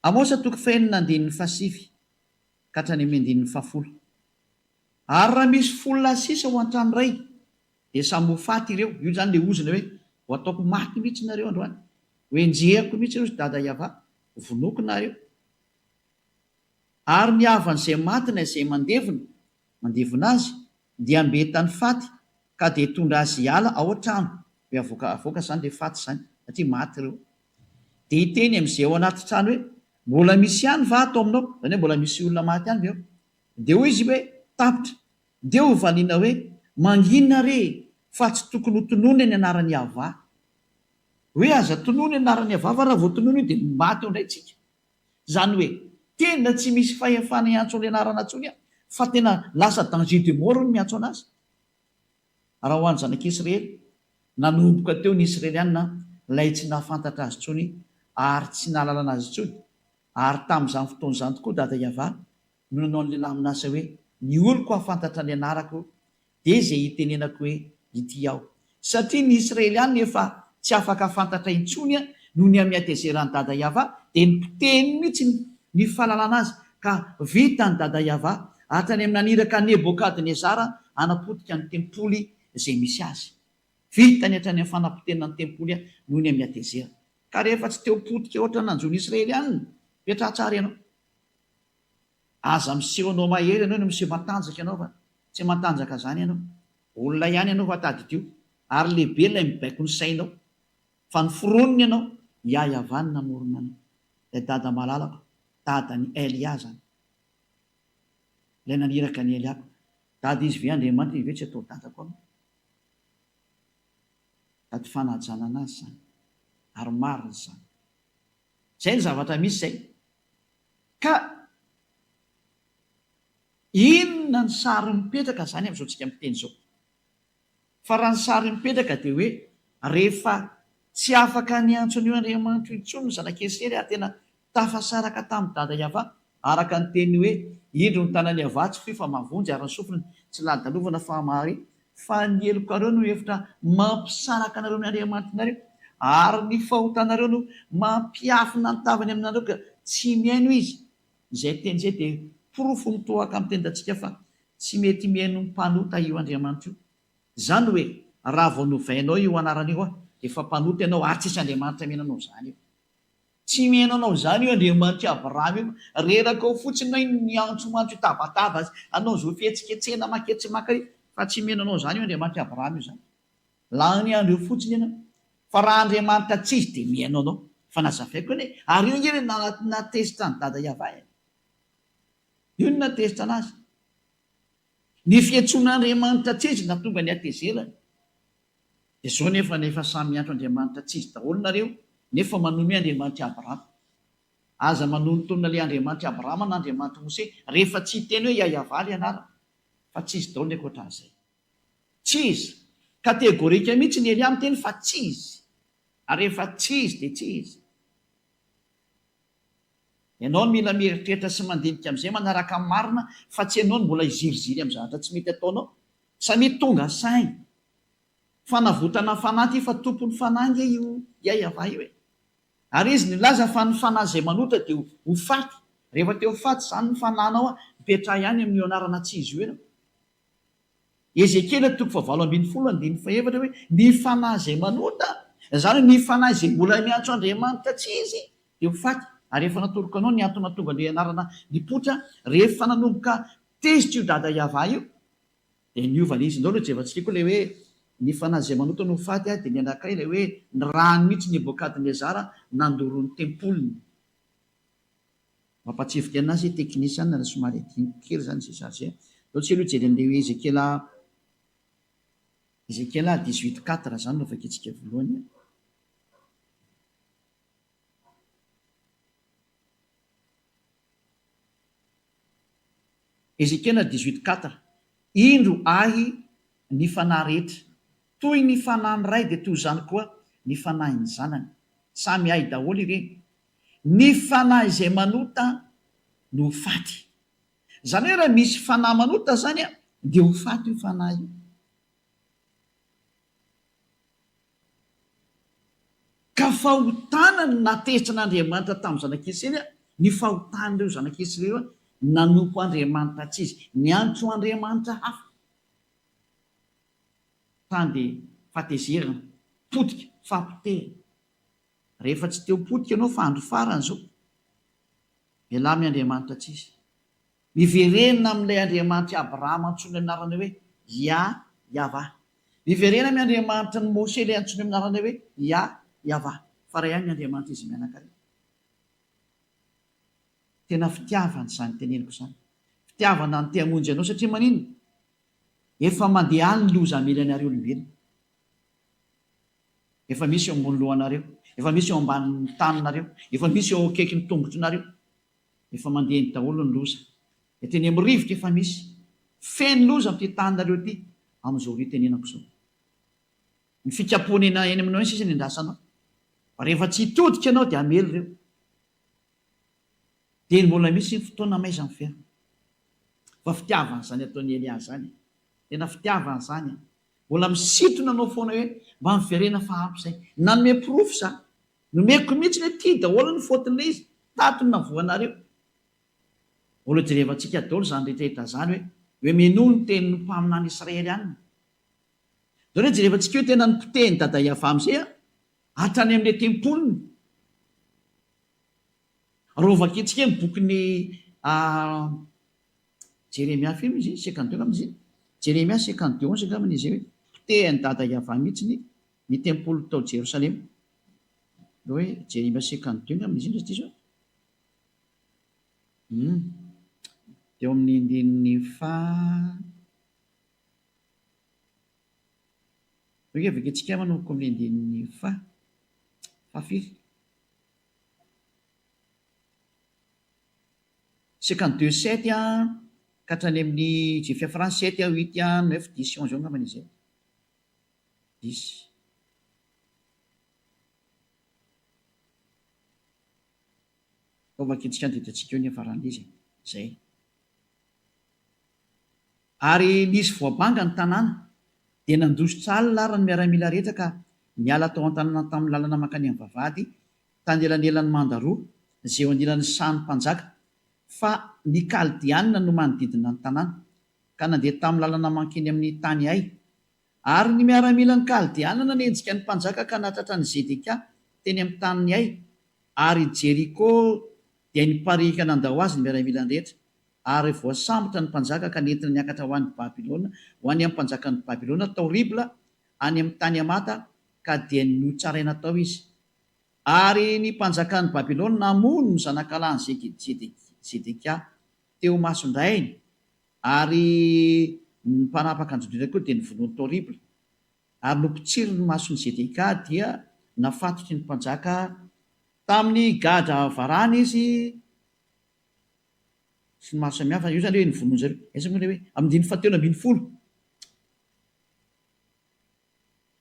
Amosa toko fahenina andininy fahasivy ka hatrany amin'ny andininy fahafolo. Ary raha misy folo lahy sisa ao an-trano iray, dia samy ho faty ireo. Io izany ilay ozona hoe, ho ataoko maty mihitsy nareo androany. Ho enjehako mihitsy ireo ry Dada Yavah. Ho vonoiko nareo. Ary ny havan'izay maty na izay mandevina, mandevona azy, dia ambetany faty ka dia hitondra azy hiala ao an-trano, hoe avoaka avoaka izany ilay faty izany satria maty ireo. Dia hiteny amin'izay ao anaty trano hoe, mbola misy ihany va ato aminao? Izany hoe mbola misy olona maty ihany ve ao? Dia hoy izy hoe, tapitra. Dia hovaliana hoe, mangina re fa tsy tokony ho tononina ny anaran'i Yavah. Hoe aza tononina ny anaran'i Yavah fa raha vao tononina io dia maty eo indray tsika. Izany hoe tena tsy misy fahefana hiantso an'ilay anarana intsony aho fa tena lasa danger de mort ny miantso an'azy. Raha ho an'ny zanak'Israely, nanomboka teo ny Israeliana ilay tsy nahafantatra azy intsony ary tsy nahalalana azy intsony, ary tamin'izany fotoana izany tokoa Dada Yavah no nanao an'ilay lamin'asa hoe ny oloko hahafantatra ny anarako dia izay hitenenako hoe, Ity aho. Satria ny Israeliana efa tsy afaka fantatra intsony noho ny amin'ny hatezeran'i Dada Yavah, dia nipotehiny mihitsy ny fahalalana azy, ka vitan'i Dada Yavah hatrany amin'ny naniraka an'i Nebokadnezara hanapotika ny tempoly izay misy azy. Vitany hatrany amin'ny fanapotehana ny tempoly noho ny amin'ny hatezerana. Ka rehefa tsy te ho potika ohatran'ny nanjo ny Israeliana, mipetraha tsara ianao. Aza miseho anao mahery ianao no miseho matanjaka ianao fa tsy matanjaka zany ianao. Olona ihany ianao fa tadidio ary lehibe ilay mibaiko ny sainao fa ny foroniny ianao Yah Yavah no namorona anao. Ilay dada malalako, dadan'i Elia zany. Ilay naniraka an'i Elia ko. Dada izy ve Andriamanitra izy ve tsy atao dada koa aloha. Dady fanajana anazy zany. Ary marina izany. Zay ny zavatra misy zay. Ka inona ny sary mipetraka zany amin'izao tsika miteny izao? Fa raha ny sary mipetraka dia hoe rehefa tsy afaka niantso an'io Andriamanitra io intsony ny zanak'Israely ary tena. Tafasaraka tamin'i Dada Yavah, araka ny teniny hoe, Indro ny tanan'i Yavah tsy fohy fa mahavonjy, ary ny sofiny tsy lalodalovana fa mahare, fa ny helokareo no efitra mampisaraka anareo amin'ny Andriamanitrareo, ary ny fahotanareo no mampiafina ny tavany aminareo ka tsy mihaino Izy. Izay teny izay dia porofo mitohaka amin'ny tendantsika fa tsy mety mihaino mpanota io Andriamanitra io. Izany hoe raha vao novainao io anarana io dia efa mpanota ianao ary tsisy Andriamanitra mihaino anao izany eo. Tsy mihaino anao izany io Andriamanitr'i Abrahama io fa reraka ao fotsiny ianao iny miantsoantso hitabataba azy hanao izao fihetsiketsehana maketsy maka io fa tsy mihaino anao izany io Andriamanitr'i Abrahama io izany. Lany andro eo fotsiny ianao. Fa raha Andriamanitra tsy izy dia mihaino anao. Fa nazavaiko anie. Ary io ange no nahatezitra an'i Dada Yavah e. Io no nahatezitra anazy. Ny fiantsoan'Andriamanitra tsy izy nahatonga ny hatezerany. Dia zao nefa nefa samy miantso Andriamanitra tsy izy daholo nareo nefa manome Andriamanitr'i Abrahama. Aza manonontonona le Andriamanitr'i Abrahama na Andriamanitr'i Mose rehefa tsy hiteny hoe Yayavah le anarany. Fa tsy izy daholo ny ankoatran'izay. Tsy izy. Kategorika mihitsy ny Elia miteny fa tsy izy. Ary rehefa tsy izy dia tsy izy. Ianao no mila mieritreritra sy mandinika amin'izay manaraka ny marina fa tsy ianao no mbola hiziriziry amin'ny zavatra tsy mety ataonao. Samia tonga saina. Fanavotana fanahy ity fa tompon'ny fanahy ange io Yayavah io e. Ary izy nilaza fa ny fanahy izay manota dia ho faty. Rehefa te ho faty izany ny fanahinao, mipetraha ihany amin'io anarana tsy izy io ianao. Ezekiela toko fahavalo ambinifolo andininy fahefatra hoe, Ny fanahy izay manota, izany hoe ny fanahy izay mbola miantso Andriamanitra tsy izy, dia ho faty. Ary efa natoroko anao ny antony nahatonga ilay anarana nipoitra, rehefa nanomboka tezitra io dada Yavah io, dia niova ilay izy. Ndao aloha jevantsika koa ilay hoe, Ny fanahy izay manota no ho faty, dia ny anankiray ilay hoe, Ny rany mihitsy Nebokadnezara nandoro ny tempoliny. Mampatsifoka anazy hoe teknisiana na somary adinoko kely zany zay sary zay a. Ndao tsika aloha hijery an'ilay hoe Ezekiela Ezekiela 18 4 zany no vakintsika voalohany a. Ezekiela 18 4 Indro ahy ny fanahy rehetra, toy ny fanahin'ny Ray dia toy izany koa ny fanahin'ny Zanany. Samy ahy daholo ireny. Ny fanahy izay manota no ho faty. Izany hoe raha misy fanahy manota izany dia ho faty io fanahy io. Ka fahotana no nahatezitran'Andriamanitra tamin'ny zanak'Israely, ny fahotan'ireo zanak'Israely ireo nanompo andriamanitra tsy izy, niantso andriamanitra hafa. Tany dia fahatezerana, potika, fahapotehana. Rehefa tsy te ho potika ianao fa andro farany izao. Mialà amin'ny Andriamanitra tsy izy. Miverena amin'ilay Andriamanitr'i Abrahama antsoina amin'ny anarana hoe Yah Yavah. Miverena amin'ny Andriamanitry ny Mose ilay antsoina amin'ny anarana hoe Yah Yavah. Fa iray ihany ny Andriamanitra izy mianakavy. Tena fitiavana izany teneniko izany. Fitiavana ny te hamonjy anao satria maninona? Efa mandeha any ny loza hamely anareo olombelona. Efa misy eo ambony lohanareo, efa misy eo ambanin'ny taninareo, efa misy eo akaikin'ny tongotrinareo. Efa mandeha eny daholo ny loza. Eto eny amin'ny rivotra efa misy. Feno loza amin'ity taninareo ity amin'izao ora itenenako izao. Ny fikapohana eny eny aminao eny sisa no iandrasanao. Fa rehefa tsy hitodika ianao dia hamely ireo. Dia mbola misy ny fotoana maizina miverina. Fa fitiavana izany ataon'i Elia izany e. Tena fitiavana izany e. Mbola misintona anao foana hoe mba miverena fa ampy izay. Nanome porofo za. Nomeko mihitsy hoe ty daholo ny faute-n'ilay izy. Tato no navoanareo. Mbola hojerevantsika daholo izany rehetra rehetra izany hoe hoe minoa ny tenin'ny mpaminany Israely any. Izao re jerevantsika hoe tena nopotehin'i Dada Yavah amin'izay an, hatrany amin'ilay tempoliny. Raha hovakintsika ny bokin'i Jeremia firy moa izy iny? 52 angamba izy iny? Jeremia 52 onze angamba izy iny hoe potehin'i Dada Yavah mihitsy ny ny tempoly tao Jerosalema. Ilay hoe Jeremia 52 angamba izy iny raha tsy diso aho. Hum. Teo amin'ny andininy faha. Ok, vakintsika manomboka amin'ny andininy faha. Fahafiry? 52 sept ka hatrany amin'ny izay fiafarany sept, huit, neuf, dix, onze eo angambany izay. Dix. Vao vakintsika ny didintsika eo ny hiafaran'izy e. Izay. Ary nisy voabanga ny tanàna, dia nandositra alina ary ny miaramila rehetra ka niala tao an-tanàna tamin'ny lalana mankany amin'ny vavahady tanelanelan'ny manda roa, izay eo anilan'ny sahan'ny mpanjaka, fa ny Kaldeana no manodidina ny tanàna, ka nandeha tamin'ny lalana mankeny amin'ny tany Ay. Ary ny miaramilan'ny Kaldeana nanenjika ny mpanjaka ka nahatratra an'i Zedekia teny amin'ny tanin'i Ay, ary i Jeriko dia nipariaka nandao azy ny miaramilany rehetra, ary voasambotra ny mpanjaka ka nentina niakatra ho any Babylona, ho any amin'ny mpanjakan'i Babylona tao Ribla, any amin'ny tany Hamata, ka dia notsaraina tao izy. Ary ny mpanjakan'i Babylona namono ny zanakalahin'i Zedekia teo imason-drainy, Ary ny mpanapaka an'i Jodia koa dia novonoiny tao Ribla, ary nopotsiriny ny mason'i Zedekia, dia nafatotry ny mpanjaka tamin'ny gadra varahina izy sy ny maro samihafa. Io izany hoe novonoin-dry zareo. Aiza moa ilay hoe amin'ny andininy fahatelo ambin'ny folo?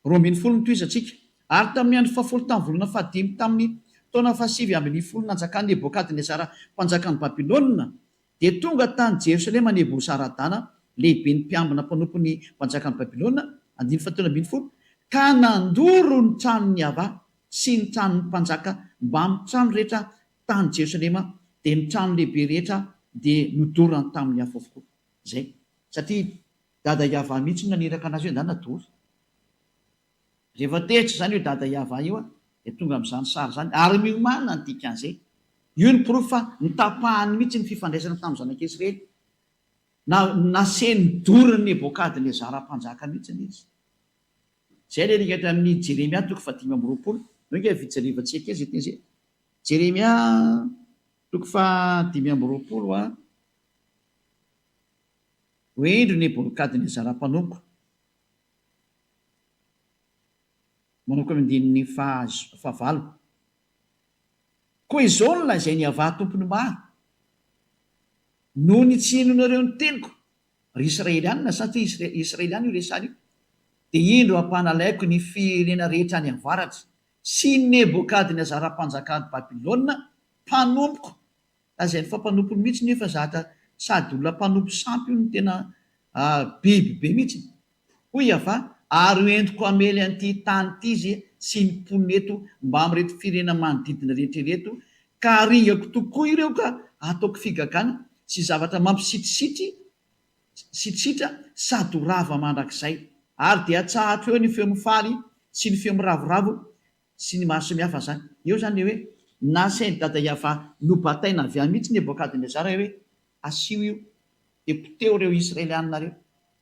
12 no tohizantsika. Ary tamin'ny andro fahafolo tamin'ny volana fahadimy tamin'ny taona fahasivy ambin'ny folo nanjakan'i Nebokadnezara mpanjakan'i Babylona, dia tonga tany Jerosalema Nebozaradana, lehiben'ny mpiambina mpanompon'ny mpanjakan'i Babylona, andininy fahatelo ambin'ny folo, ka nandoro ny tranon'i Yavah sy ny tranon'ny mpanjaka mbamin'ny trano rehetra tany Jerosalema, dia ny trano lehibe rehetra dia nodorany tamin'ny afo avokoa. Izay. Satria Dada Yavah mihitsy no naniraka anazy hoe ndana dory. Rehefa tezitra izany io Dada Yavah io dia tonga amin'izany sary izany ary miomàna ny dikan'izay. Io ny porofo fa notapahany mihitsy ny fifandraisana tamin'ny zanak'Israely. Na naseny dorin'i Nebokadnezara mpanjaka mihitsy izy. Izay ilay nikatra amin'ny Jeremia toko faha-25. Eo ange fijerevantsika kely izay teny izay. Jeremia toko faha-25 a. Hoe indro Nebokadnezara mpanompoko, manomboka amin'ny andininy fahavalo. Koa izao no lazain'i Yavah Tompon'ny maro, Noho ny tsy hinoanareo ny teniko, ry Israelianina, satria Israeliana io resahana io, dia indro hampanalaiko ny firenena rehetra any avaratra, sy Nebokadnezara mpanjakan'i Babylona, mpanompoko, Lazainy fa mpanompony mihitsy nefa zatra sady olona mpanompo sampy io no tena biby be mihitsy. Hoy Yavah, ary ho entiko hamely an'ity tany ity izy sy ny mponina eto mbamin'ireto firenena manodidina rehetra ireto, ka haringako tokoa ireo ka hataoko figagana sy zavatra mampisitrisitry sitritra sady ho rava mandrakizay. Ary dia hatsahatro eo ny feo mifaly sy ny feo miravoravo sy ny maro samihafa zany. Eo zany le hoe nasain'i Dada Yavah nobataina avy any mihitsy Nebokadnezara hoe asio io dia poteho ireo Israelianina ireo.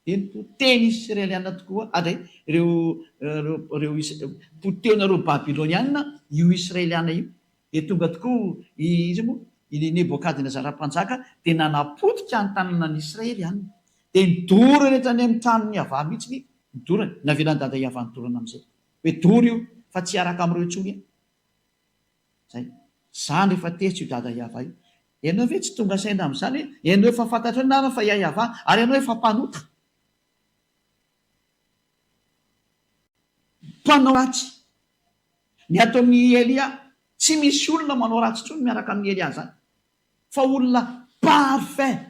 Dia nipotehiny Israelianina tokoa ary ireo ireo potehinareo Babylonianina io Israelianina io. Dia tonga tokoa i iza moa i Nebokadnezara mpanjaka dia nanapotika ny tanànan'i Israelianina. Dia nidorany hatrany amin'ny tranon'i Yavah mihitsy nidorany. Navelan'i Dada Yavah nidorana amin'izay. Hoe dory io fa tsy hiaraka amin'ireo intsony aho. Zay. Zany rehefa tezitra io dada Yavah io. Ianao ve tsy tonga saina amin'izany hoe ianao efa fantatrao ny anarany fa i Yavah ary ianao efa mpanota. Mpanao ratsy. Ny ato amin'i Elia, tsy misy olona manao ratsy intsony miaraka amin'i Elia zany. Fa olona parfait.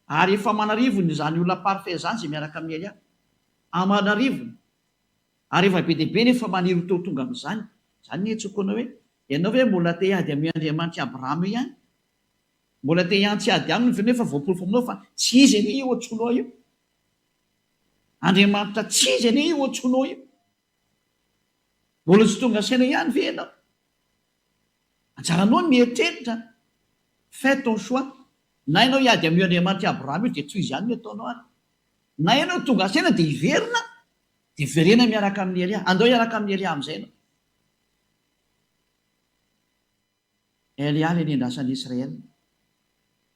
Ary efa aman'arivony izany olona parfait izany izay miaraka amin'i Elia. Aman'arivony. Ary efa be dia be nefa maniry ho te ho tonga amin'izany. Izany no iantsoako anao hoe, ianao ve mbola te hiady amin'io Andriamanitr'i Abrahama io ihany? Mbola te hiantsy hiady aminy ve nefa voaporofo aminao fa tsy izy anie io antsoinao io? Andriamanitra tsy izy anie io antsoinao io? Mbola tsy tonga saina ihany ve ianao? Anjaranao ny mieritreritra. Fais ton choix. Na ianao hiady amin'io Andriamanitr'i Abrahama io dia tohizo ihany ny ataonao ary. Na ianao tonga saina dia hiverina, dia verena miaraka amin'i Elia. Andao hiaraka amin'i Elia amin'izay ianao. Elia ilay nendrasan'i Israel.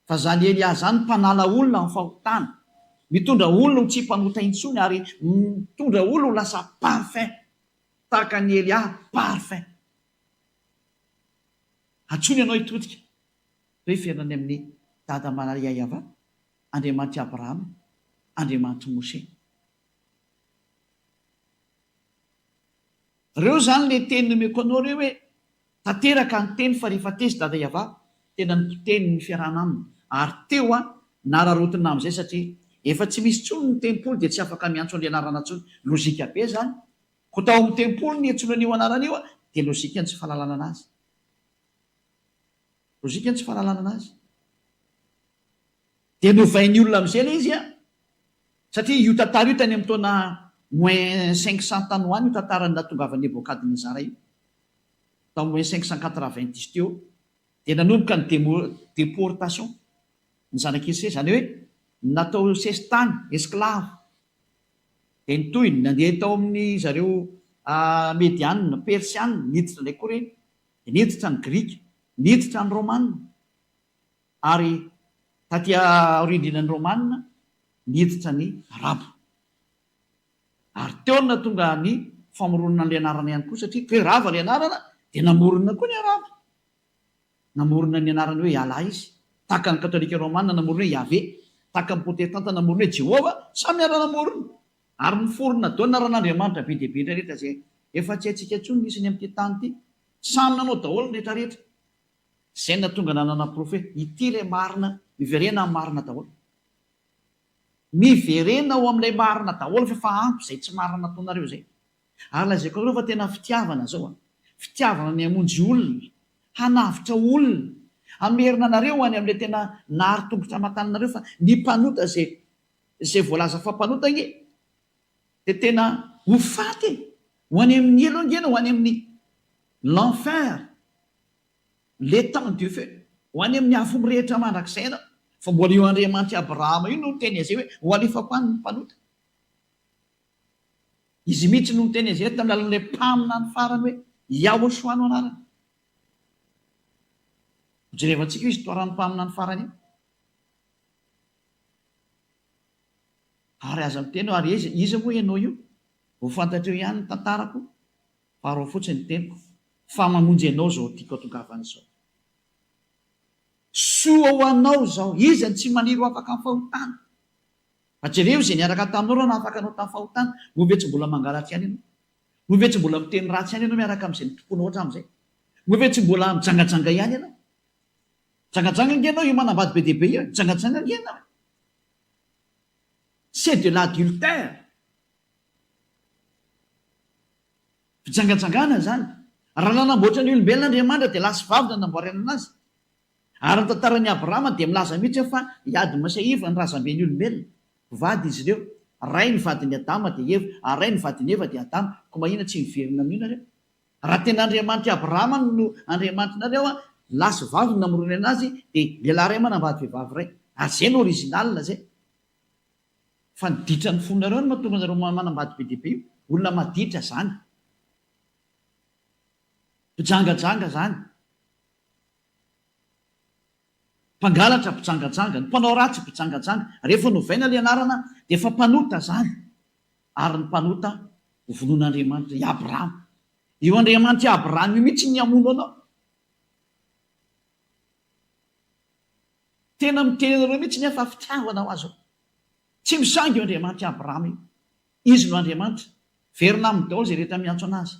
Fa izany Elia izany mpanala olona amin'ny fahotana, mitondra olona ho tsy mpanota intsony ary mitondra olona ho lasa parfait. Tahaka an'i Elia, parfait. Antsoiny ianao hitodika. Hoe hiverina any amin'i Dada Malala Yavah, Andriamanitr'i Abrahama, Andriamanitr'i Moshe. Reo zany le teny nomeko anao reo hoe tanteraka ny teny fa rehefa tezitra Dada Yavah. Tena nipotehiny ny fiarahana aminy. Ary teo an, nararaotina amin'izay satria efa tsy misy intsony ny tempoly dia tsy afaka miantso an'ilay anarana intsony. Lojika be izany. Koa tao amin'ny tempoly niantsoana an'io anarana io dia lojika ny tsy fahalalana anazy. Lojika ny tsy fahalalana anazy. Dia novain'ny olona amin'izay ilay izy an! Satria io tantara io tany amin'ny taona moins 500 tany ho any io tantaran'ny nahatongavan'i Nebokadnezara io. Tao moins 590 teo dia nanomboka ny déportation ny zanak'i Israely, izany hoe natao sesitany, esclave. Dia nitohy, nandeha tao amin'ny zareo Mediana, Persiana, niditra indray koa ireny. Dia niditra ny Grika, niditra ny Romana. Ary taty aoriandrinan'ny Romana, niditra ny Arabo. Ary teo no nahatonga ny famoronana an'ilay anarana ihany koa, satria hoe rava ilay anarana, dia namorona koa ny Arabo. Namorona ny anarany hoe Allah izy. Tahaka ny Katolika Romana namorona hoe Yahvé. Tahaka ny Protestanta namorona hoe Jehovah. Samy niara-namorona. Ary niforona daholo ny anaran'Andriamanitra be dia be rehetra izay efa tsy haintsika intsony ny isany amin'ity tany ity. Samy nanao daholo ny rehetra rehetra. Izay no nahatonga nanana porofo hoe ity ilay marina, miverena amin'ny marina daholo. Miverena ao amin'ilay marina daholo fa efa ampy izay tsy marina nataonareo izay. Ary lazaiko anareo fa tena fitiavana zao an! Fitiavana ny hamonjy olona, hanavotra olona, hamerina anareo any amin'ilay tena nahary tongotra aman-tananareo fa ny mpanota izay izay voalaza fa mpanota ange dia tena ho faty e! Ho any amin'ny helo ange ianao, ho any amin'ny l'enfer, l'étang du feu, ho any amin'ny afo mirehitra mandrakizay ianao. Fa mbola io Andriamanitr'i Abrahama io no niteny an'izay hoe ho alefako any ny mpanota. Izy mihitsy no niteny an'izay tamin'ny alalan'ilay mpaminany farany hoe Yahoshuah no anarany. Hojerevantsika io histoiran'ny mpaminany farany io. Ary aza miteny hoe ary iza, iza moa ianao io? Ho fantatreo ihany ny tantarako fa arao fotsiny ny teniko fa mamonjy anao izao tiako atongavana izao. Soa ho anao izao. Iza no tsy maniry ho afaka amin'ny fahotana? Fa jereo izay niaraka taminao raha nahafaka anao tamin'ny fahotana, moa ve tsy mbola mangalatra ihany ianao? Moa ve tsy mbola miteny ratsy ihany ianao miaraka amin'izay nitompoanao hatramin'izay? Moa ve tsy mbola mijangajanga ihany ianao? Mijangajanga ange ianao io manambady be dia be io e! Mijangajanga ange ianao e! C'est de l'adultère! Fijangajangana izany. Raha nanamboatra ny olombelona Andriamanitra dia lahy sy vavy no nanamboarany anazy. Ary ny tantaran'i Abrahama dia milaza mihitsy hoe fa i Adama sy Eva no razamben'ny olombelona. Mpivady izy ireo. Ray ny vadin'i Adama dia Eva, ary ray ny vadin'i Eva dia Adama. Koa mahina tsy miverina amin'io nareo? Raha tena Andriamanitr'i Abrahama no Andriamanitr'nareo, lahy sy vavy no namoronany anazy, dia lehilahy iray manambady vehivavy iray. Ary izay no original izay. Fa ny ditran'ny fonareo no mahatonga anareo manambady be dia be io. Olona maditra izany. Mpijangajanga izany. Mpangalatra mpijangajanga, ny mpanao ratsy mpijangajanga, rehefa novaina ilay anarana dia efa mpanota izany, ary ny mpanota ho vonoin'Andriamanitra, i Abrahama. Io Andriamanitr'i Abrahama io mihitsy ny hamono anao. Tena miteny anareo mihitsy aho fa fitiavana ho azy io. Tsy misangy io Andriamanitr'i Abrahama io. Izy no Andriamanitra. Verina aminy daholo izay rehetra miantso an'Azy.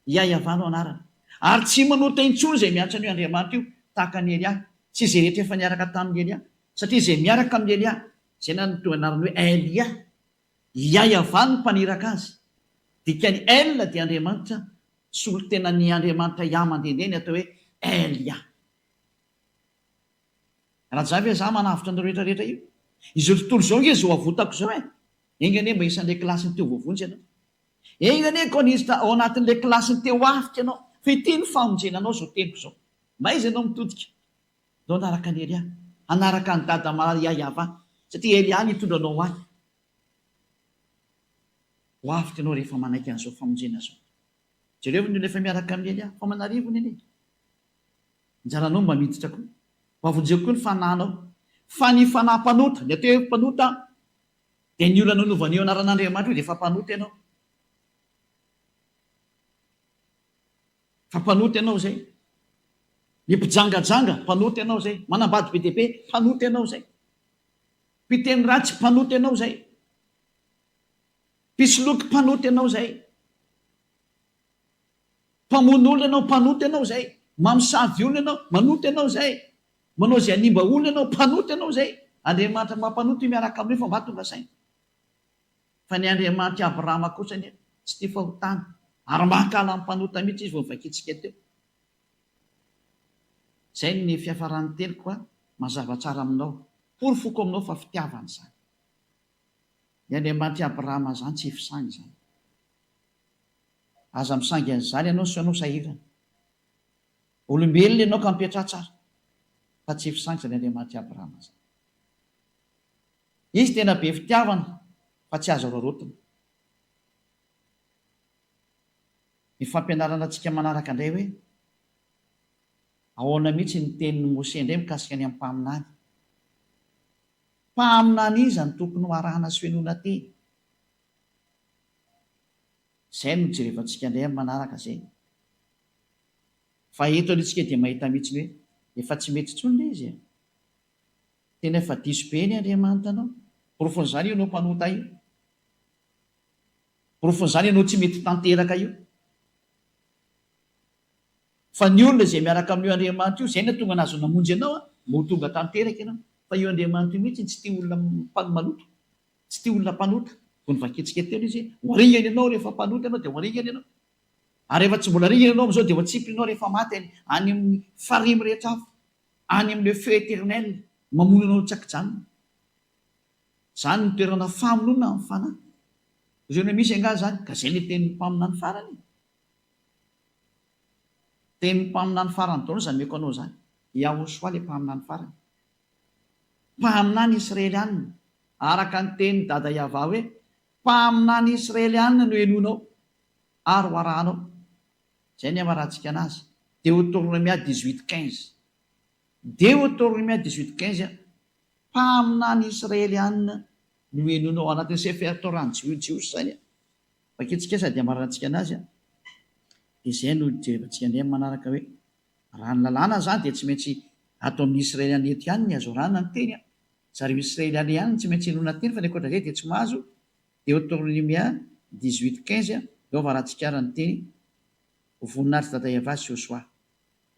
Iaiavà no anarany. Ary tsy manota intsony izay miantso an'io Andriamanitra io, tahaka an'i Elia, sy izay rehetra efa niaraka tamin'i Elia. Satria izay miaraka amin'i Elia, izay nanome anarana hoe Elia, Iaiavà no mpaniraka azy. Dikan'ny El dia Andriamanitra, solontenan'ny Andriamanitra Iah mandehandeha ny atao hoe Elia. Raja ve za manavotra anareo rehetra rehetra io? Izao tontolo izao ange izao avotako izao e! Enga anie mba isan'ilay kilasin'ny teo voavonjy ianao. Enga anie koa niditra ao anatin'ilay kilasin'ny teo afika ianao, fa ity no famonjena anao izao teniko izao. Mba aiza ianao mitodika? Ndao hanaraka an'i Elia. Hanaraka an'i Dada Maria Yava, satria Elia no hitondra anao ho ahy. Ho avotra ianao rehefa manaiky an'izao famonjena izao. Jereo ny olona efa miaraka amin'i Elia, fa manarivony anie. Anjaranao mba miditra koa. Mba vonjeo koa ny fanahinao. Fa ny fanahy mpanota, ny atao hoe mpanota dia ny olona nanaovana io anaran'Andriamanitra io dia efa mpanota ianao. Fa mpanota ianao izay. Ny mpijangajanga, mpanota ianao izay. Manambady be dia be, mpanota ianao izay. Mpiteny ratsy, mpanota ianao izay. Mpisoloky, mpanota ianao izay. Mpamono olona ianao, mpanota ianao izay. Mamosavy olona ianao, manota ianao izay. Manao izay hanimba olona ianao, mpanota ianao izay. Andriamanitra mampanota io miaraka aminao io fa mba tonga saina. Fa ny Andriamanitr'i Abrahama kosa anie tsy tia fahotana ary mankahala ny mpanota mihitsy izy vao novakintsika teo. Izay ny fiafaran'ny teniko a, mazava tsara aminao, porofoko aminao fa fitiavana izany. Ny Andriamanitr'i Abrahama izany tsy hifisangy izany. Aza misangy an'izany ianao sao ianao sahirana. Olombelona ianao ka mipetraha tsara fa tsy hifisangy izany Andriamanitr'i Abrahama izany. Izy tena be fitiavana fa tsy azo araraotina. Ny fampianarana antsika manaraka indray hoe, ahoana mihitsy ny tenin'i Mose indray mikasika ny amin'ny mpaminany? Mpaminany iza no tokony ho arahana sy fenoina teny? Izay no jerevantsika indray amin'ny manaraka izay. Fa eto aloha isika dia mahita mihitsy ny hoe efa tsy mety intsony ilay izy e. Tena efa diso be ny Andriamanitra anao. Porofon'izany io ianao mpanota io. Porofon'izany ianao tsy mety tanteraka io. Fa ny olona izay miaraka amin'io Andriamanitra io, izay no tonga nahazo namonjy anao, mba ho tonga tanteraka ianao. Fa io Andriamanitra io mihitsy tsy tia olona maloto, tsy tia olona mpanota. Vao novakintsika teo ilay izy hoe, ho aringana ianao rehefa mpanota ianao dia ho aringana ianao. Ary rehefa tsy mbola aringana ianao amin'izao dia ho atsipiny ianao rehefa maty any any amin'ny farihy mirehitra afo. Any amin'ny le feu éternel mamono anao tsy ankijanona. Zany ny toerana famonoana ny fanahy. Izao no misy angaha zany? Ka zay le tenin'ny mpaminany farany e. Tenin'ny mpaminany farany daholo zany omeko anao zany. Yahoshua le mpaminany farany. Mpaminany Israelianina. Araka ny tenin'i Dada Yavah hoe, mpaminany Israelianina no henoinao ary ho arahanao. Izay ny hamarantsika anazy. Deotornomia 18 15. Deotornomia 18 15 Mpaminany Israelianina no henoinao ao anatin'ny Sefer Torah ny Jiosy izany. Vakintsika sady hamarantsika anazy. Dia izay no jerevantsika indray amin'ny manaraka hoe raha ny lalàna izany dia tsy maintsy ato amin'ny Israeliana eto ihany ny azo arahana ny teny. Zareo Israeliana ihany no tsy maintsy henoina teny fa ny ankoatra izay dia tsy mahazo Deoteronomia 18 15 Eo avarantsika ny teny Ho voninahitr'i Dada Yavah sy Josoa.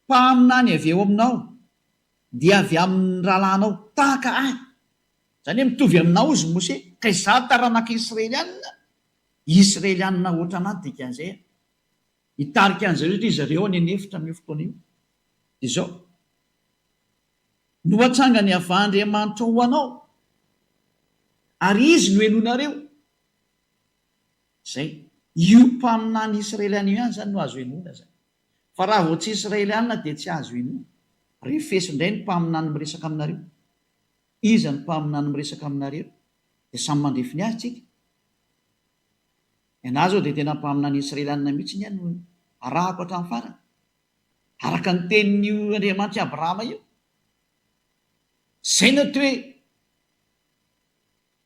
Mpaminany avy eo aminao dia avy amin'ny rahalahinao tahaka ahy. Izany hoe mitovy aminao izy Mose, ka izaho taranak'i Israelianina, Israelianina ohatranà ny dikan'izay. Hitarika an'izareo satria zareo any an'efitra amin'io fotoana io. Dia izao. No hatsangany Yavah Andriamanitrao ho anao, ary Izy no henoinareo. Izay. Io mpaminany Israeliana io ihany izany no azo henoina izany. Fa raha vao tsy Israeliana dia tsy azo henoina. Refeso indray ny mpaminany miresaka aminareo. Iza ny mpaminany miresaka aminareo? Dia samy mandrefy ny azy tsika. Ny anah izao dia tena mpaminany Israeliana mihitsy ny ahy no arahako hatramin'ny farany. Araka ny tenin'io Andriamanitr'i Abrahama io. Izay no atao hoe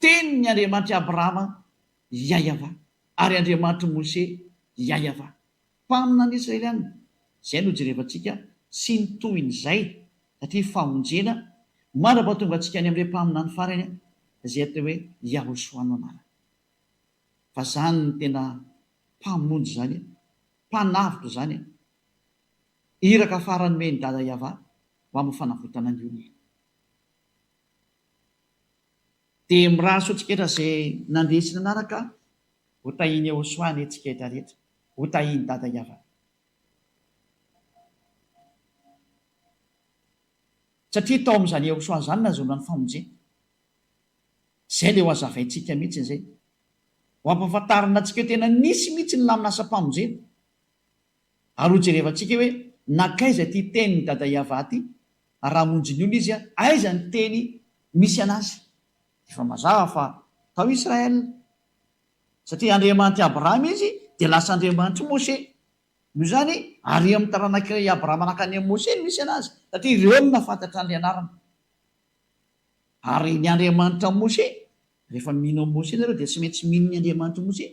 tenin'ny Andriamanitr'i Abrahama Yayavah ary Andriamanitr'i Mose Yayavah. Mpaminany Israeliana. Izay no jerevantsika sy ny tohin'izay satria famonjena mandra-pahatonga antsika any amin'ilay mpaminany farany izay atao hoe Yahoshuah no anarany. Fa izany no tena mpamonjy izany. Mpanavotra izany e! Iraka farany nomen'i Dada Yavah ho amin'ny fanavotana ny olona. Dia mirary soa antsika rehetra izay nandeha sy nanaraka, ho tahian'i Yehosua anie tsika rehetra rehetra, ho tahian'i Dada Yavah. Satria tao amin'izany Yehosua izany nahazoana ny famonjena. Izay ilay ho hazavaintsika mihitsy izay. Ho ampahafantarina antsika hoe tena nisy mihitsy ny lamin'asam-pamonjena. Ary ho jerevantsika hoe nankaiza ity tenin'i Dada Yavah ity, ary raha hamonjy ny olona izy, aiza ny teny misy an'azy. Efa mazava fa tao Israël. Satria Andriamanitr'i Abrahama izy, dia lasa Andriamanitr'i Moshe. Noho izany, ary amin'ny taranak'i Abrahama nankany amin'i Moshe no misy an'azy, satria ireo no nahafantatra ny anarany. Ary ny Andriamanitra Moshe, rehefa mino an'i Moshe nareo dia tsy maintsy mino ny Andriamanitr'i Moshe.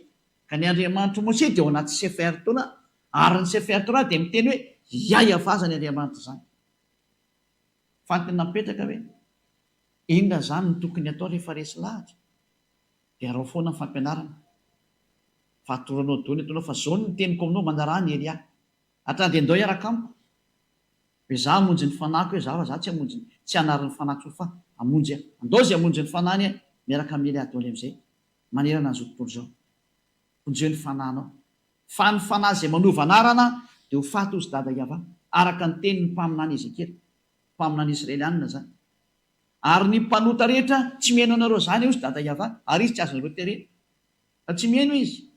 Ka ny Andriamanitr'i Moshe dia ao anaty Sefer Torah, ary ny Sefer Torah dia miteny hoe Yahweh izany Andriamanitra izany. Fantiny napetraka hoe inona izany no tokony atao rehefa resy lahatra? Dia araho foana ny fampianarana. Fa atoro anao daholo ny ataonao fa izao no teniko aminao, manaraha an'i Elia. Hatrany dia ndao hiaraka amiko. Hoe za hamonjy ny fanahiko hoe za fa za tsy hamonjy ny, tsy hanary ny fanahiko intsony fa hamonjy aho. Andao izay hamonjy ny fanahiny a, miaraka amin'i Elia daholo amin'izay manerana an'izao tontolo izao. Vonjeo ny fanahinao. Fa ny fanahy izay manova anarana dia ho faty hozy dada Yavah, araka ny tenin'ny mpaminany Ezekiela, mpaminany Israelianina izany. Ary ny mpanota rehetra tsy mihaino anareo izany hozy dada Yavah, ary izy tsy azonareo terena. Fa tsy mihaino izy.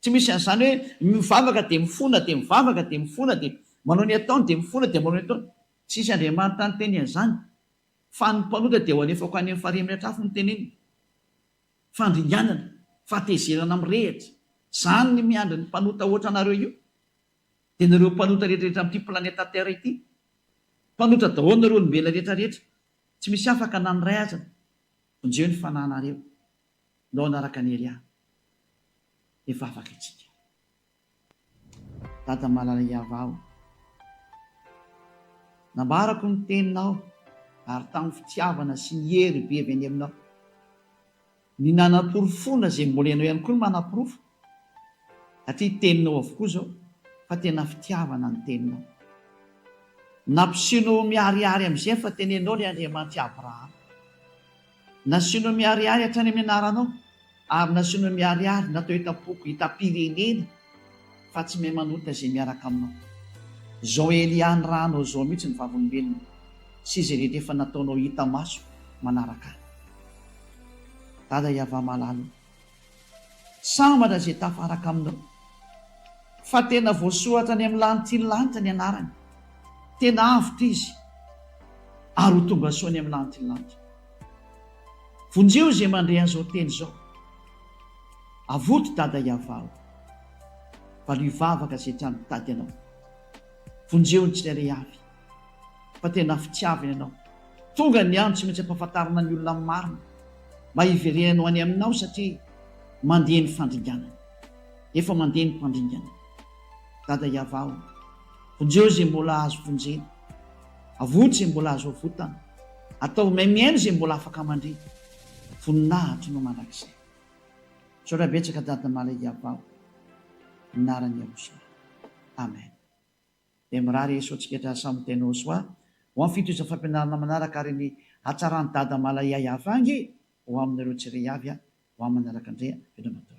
Tsy misy an'izany hoe mivavaka dia mifona dia mivavaka dia mifona dia manao ny ataony dia mifona dia manao ny ataony. Tsisy Andriamanitra niteny an'izany. Fa ny mpanota dia ho alefako any amin'ny farihy mirehitra afo no teneniny. Fandringanana, fahatezerana mirehitra. Izany ny miandry ny mpanota hoatra anareo io. Dia nareo mpanota rehetra rehetra amin'ity planeta terre ity. Mpanota daholo nareo olombelona rehetra rehetra. Tsy misy afaka na ny iray aza. Vonjeo ny fanahinareo. Ndao hanaraka an'i Elia. Hivavaka isika. Dada malala Yavah o. Nambarako ny teninao ary tamin'ny fitiavana sy ny hery be avy any aminao. Ny nanaporofoana izay mbola ianao ihany koa no manaporofo satria teninao avokoa izao fa tena fitiavana ny teninao. Nampiseho miharihary amin'izay fa tena ianao ilay Andriamanitr'i Abrahama. Nasianao miharihary hatrany amin'ny anaranao, ary nasianao miharihary natao hitam-poko, hitam-pirenena, fa tsy mahay manota izay miaraka aminao. Izao Elia nirahanao izao mihitsy ny vavolombelona, sy izay rehetra efa nataonao hita maso manaraka ahy. Dada Yavah malala o. Sambatra izay tafaraka aminao. Fa tena voasoratra any amin'ny lanitry ny lanitra ny anarany. Tena avotra izy ary ho tonga soa any amin'ny lanitry ny lanitra. Vonjeo izay mandre an'izao teny izao. Avoto Dada Yavah o. Valio vavaka izay trano mitady anao. Vonjeo ny tsirairay avy. Fa tena fitiavana ianao. Tonga ny andro tsy maintsy ampahafantarina ny olona ny marina mba hiverenany ho any aminao satria mandeha ny fandringanana. Efa mandeha ny mpandringana. Dada Yavah o! Vonjeo izay mbola azo vonjena. Avoto izay mbola azo avotana. Ataovy mahay mihaino izay mbola afaka mandre. Voninahitro no mandrakizay. Misaotra betsaka Dada Malay Yavah o! Anaran'i Yahushua. Amen. Dia mirary soa antsika hatrany samy tena soa ho amin'ny fitohizan'ny fampianarana manaraka ary ny hatsaran'i Dada Malay Yavah ange ho aminareo tsirairay avy ho amin'ny manaraka indray a. Veloma daholo.